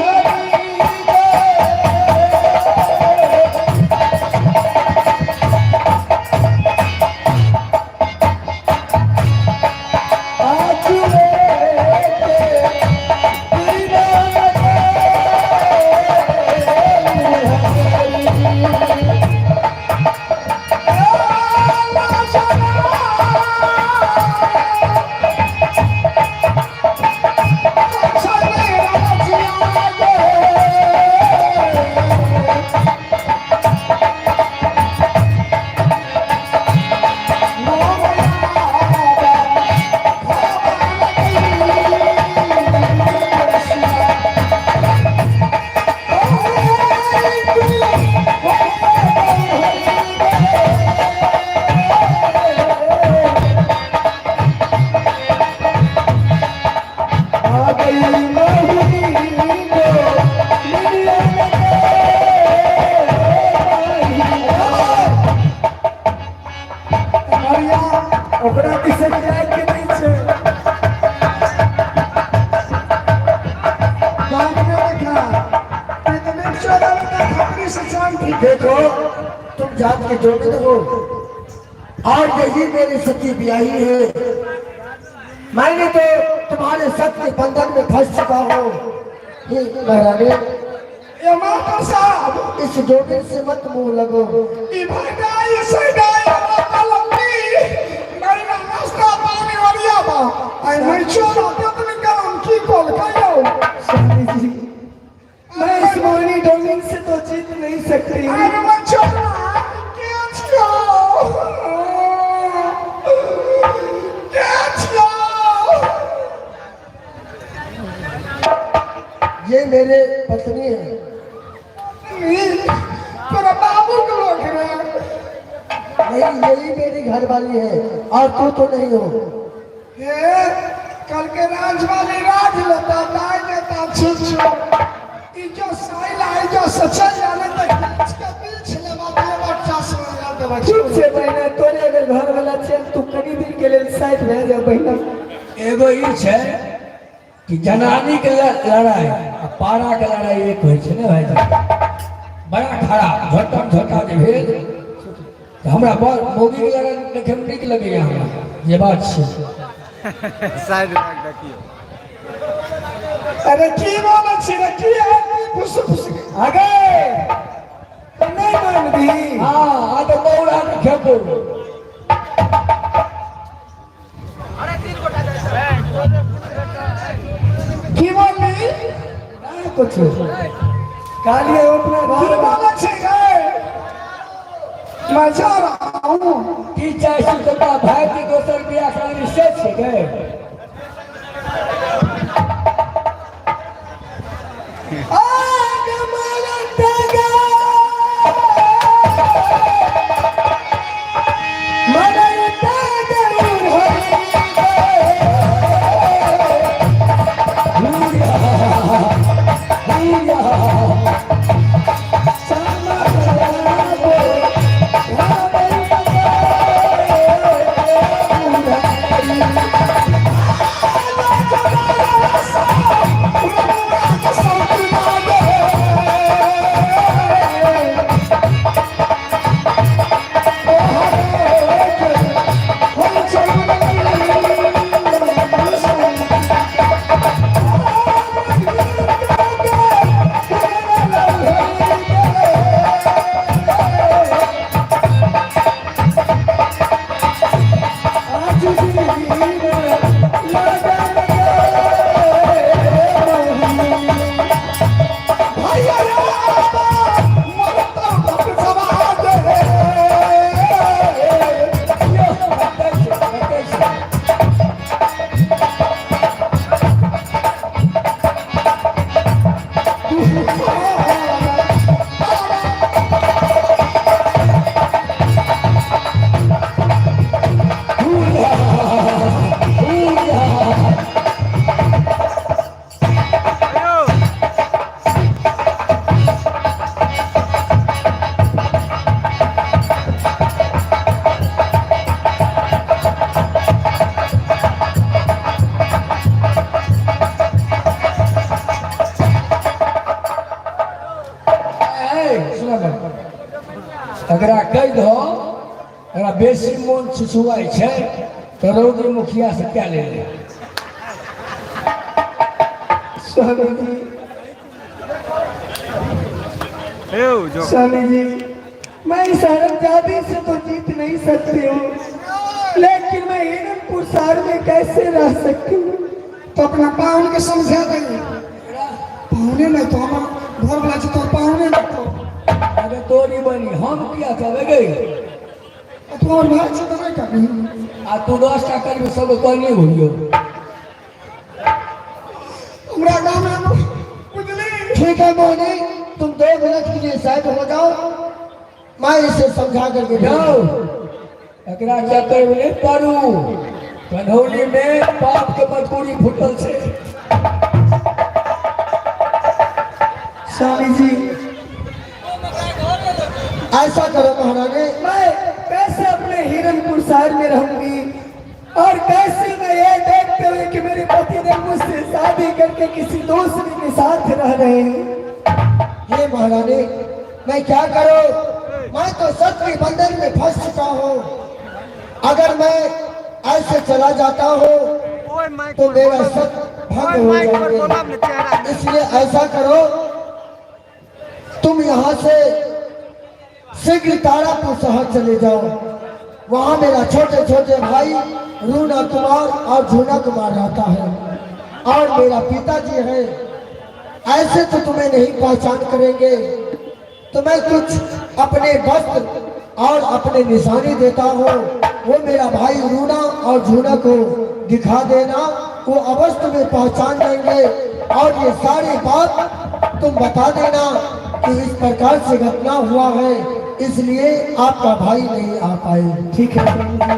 जात के जोगिन हो और यही मेरी सती ब्याही है। मैंने तो तुम्हारे सत के बंधन में फंस चुका हूँ। हे महारानी, ये मास्टर साहब, इस जोगिन से मत मुंह लगो। ई भाई से गाय कलंकी नहीं ना नाश्ता पानी वरिया बा आई नहीं छोड़ा तेतनी कलम की कॉल कहियो। स्वामी जी, मैं इस मोहिनी डोमिन से तो जीत नहीं सकती। अरे मैं छोड़ा के छियो के छियो? ये मेरे पत्नी है। तोरा बाबू के लोग रे? नहीं, यही मेरी घरवाली है और तू तो नहीं हो। हे, कल के राज वाली राज लेता दाई लेता छु छु ई जो साइल आई जो सचल जाने तक खींच के बीच लेवा दे बच्चा से याद देवा। चुप से बहिना, तोरे अगर घर वाला चल तू कनी दिन के लेल साइड भए जा बहिना। एगो ई छै कि जनानी के लड़ाई आ पारा के लड़ाई एक होइ छै ने भाईजी। बड़ा खराब झोटम झोटा जे भेल तऽ हमरा बड़ मौगी के लड़ाई देखैमे नीक लगैया हमरा, जे बात छै। साइड बैग देखियौ। अरे की बोलै छी रे? की आदमी फुस फुस आगे तो नहीं मानबी? हँ, आ तऽ मौरा के खेपो। की बोलली? नहीं कुछ कालिए अपना की घर बोलै छी रे? मैं जा रहा हूँ। की चाहै छी तोरा भाई के दोसर बियाह करी से छै गे? आग मरत गे, मरत गे हरि गे। सुन ने, एकरा कहि दहो, एकरा बेसी मोन छुछुआइ छै तऽ रौदी मुखिया से कए ले। स्वामी जी। यौ जो। स्वामी जी, मैं इस हरमजादी से तो जीत नहीं सकती हूँ, लेकिन मैं हिरनपुर शहर में कैसे रह सकती हूँ? तो अपना पाहुन के समझा देंगे। पाहुने नहीं तो हम घर वाला छी तो पाहुने नहीं तो। अगर तोरी बनी हम किया कहबै गई? तू और भाई छी तो नहीं करनी। आ तू 10 टा करबी, सब कहनी होइयो। हमरा गाँव में बुझली। ठीक है मोहनी, तुम 2 मिनट के लिए साइड हो जाओ, मैं इसे समझा करके भेजूं। जाओ, एकरा चक्कर में नहीं पड़ू। कन्हौली में पाप के मजबूरी फूटल छै। स्वामी जी। ऐसा करो महारानी। मैं कैसे अपने हिरनपुर शहर में रहूंगी और कैसे मैं ये देखते हुए कि मेरे पतिदेव मुझसे शादी करके किसी दूसरे के साथ रह रहे हैं? ये महारानी, मैं क्या करूं? मैं तो सत्य के बंधन में फंस चुका हूँ। अगर मैं ऐसे चला जाता हूँ तो मेरा सत्य भंग हो जाएंगे। इसलिए ऐसा करो, तुम यहाँ से शीघ्र तारापुर शहर चले जाओ। वहाँ मेरा छोटे छोटे भाई रूना कुमार और झूना कुमार रहता है और मेरा पिताजी है। ऐसे तो तुम्हें नहीं पहचान करेंगे, तो मैं कुछ अपने वस्त्र और अपने निशानी देता हूँ, वो मेरा भाई रूना और झूना को दिखा देना, वो अवश्य तुम्हें पहचान लेंगे। और ये सारी बात तुम बता देना कि इस प्रकार से घटना हुआ है, इसलिए आपका भाई नहीं आ पाए। ठीक है स्वामी जी,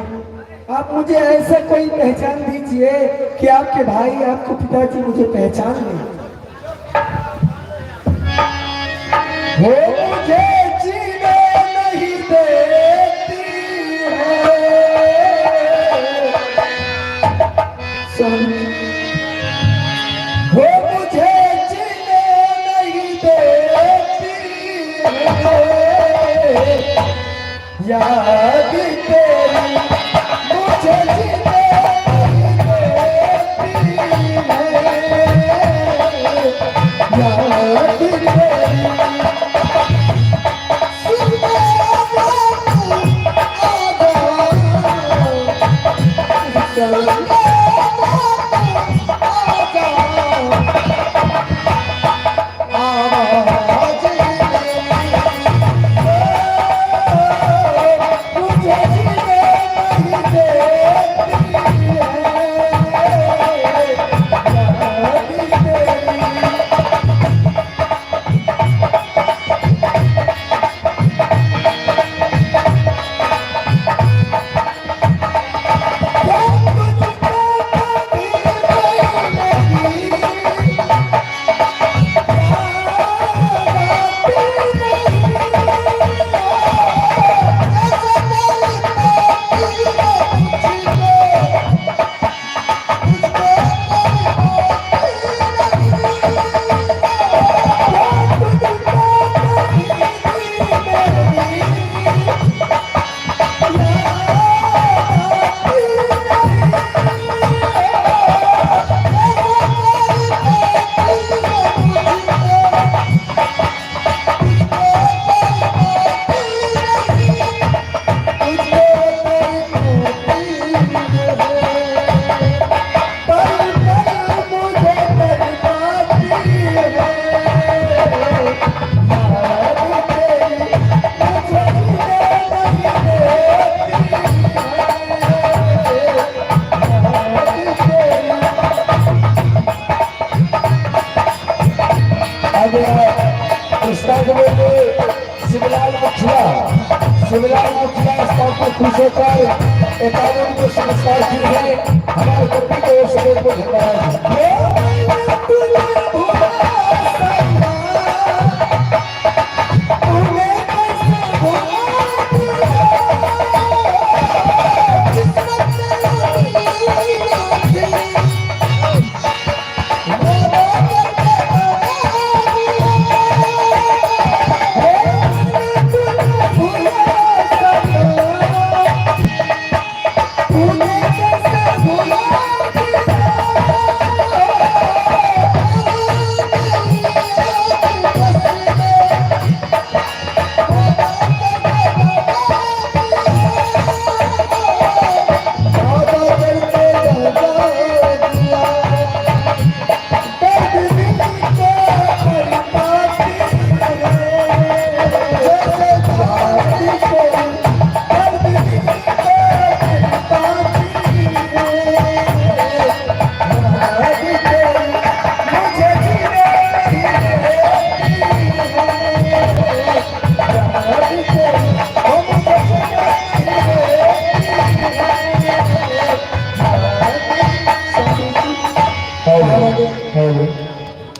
आप मुझे ऐसा कोई पहचान दीजिए कि आपके भाई, आपके पिताजी मुझे पहचान लें। वो मुझे जीने नहीं देती है। स्वामी, वो मुझे जीने नहीं देती है। याद तेरी मुझे जीने नहीं देती है। याद तेरी शिवलाल मुखिया, शिवलाल मुखिया इस काम पर खुश होकर 51 को संस्कार की है। हमारे कमिटी को ओर से बहुत धन्यवाद।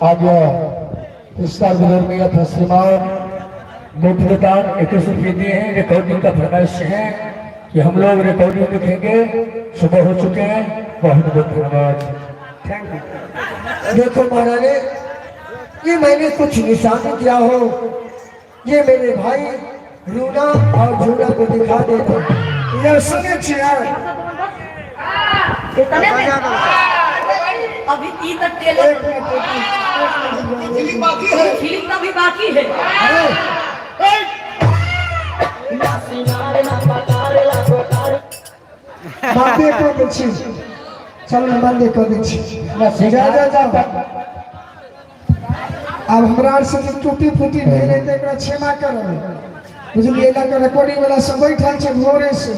आगे पुरस्कार वितरण में था श्रीमान मुख्यदान 21 रुपये दिए हैं। रिकॉर्डिंग का फरमाइश है कि हम लोग रिकॉर्डिंग लिखेंगे। सुबह हो चुके हैं। बहुत बहुत धन्यवाद। Thank you. देखो महाराज, ये मैंने कुछ निशानी दिया हो, ये मेरे भाई रूना और झूना को दिखा देते हैं। ये सुनै छियै। अभी ई तक टेलर एक मिनट, एक मिनट। फिल्म बाकी है, फिल्म तो अभी बाकी है। बन्दे कऽ दै छी, चल ने, बन्दे कऽ दै छी। जा जा जा। आब हमरा आर से जे टूटी फूटी भेलै तऽ एकरा क्षमा करब, बुझलियै? लऽ कऽ रिकॉर्डिंग वाला सब बैठल छै भोरे से।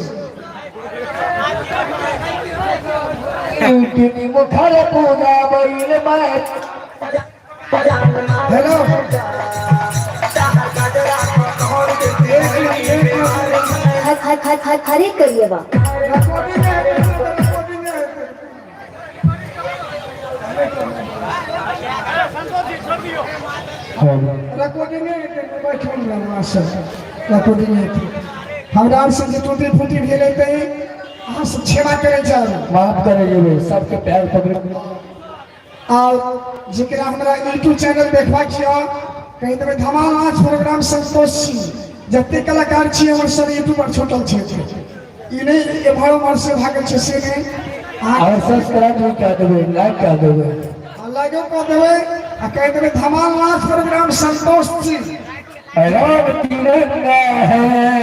मुखर पूजा बैल मैं। हेलो, एक मिनट, एक मिनट। हर हर हर हर हरे करिए बा। रिकॉर्डिंग है, रिकॉर्डिंग है। रिकॉर्डिंग बैठल रहू सब, रिकॉर्डिंग हेतै। हमरा आर से जे टूटी फूटी भेलै तऽ अहाँ सब क्षमा करै जाउ। माफ करे जेबै सबके पैर पकड़। और जेकरा हमरा यूट्यूब चैनल देखबाक यऽ, कहि देबै धमाल नाच प्रोग्राम संतोष सिंह। जते कलाकार छी हमर, सब यूट्यूब पर छूटल छै। ई नहि एम्हर उम्हर से भागल छै, से नहि। अहाँ और सब्सक्राइब भी कर देबै, लाइक कर देबै। लाइको कऽ देबै आ कहि देबै धमाल नाच प्रोग्राम संतोष सिंह। राम तिरंगा है।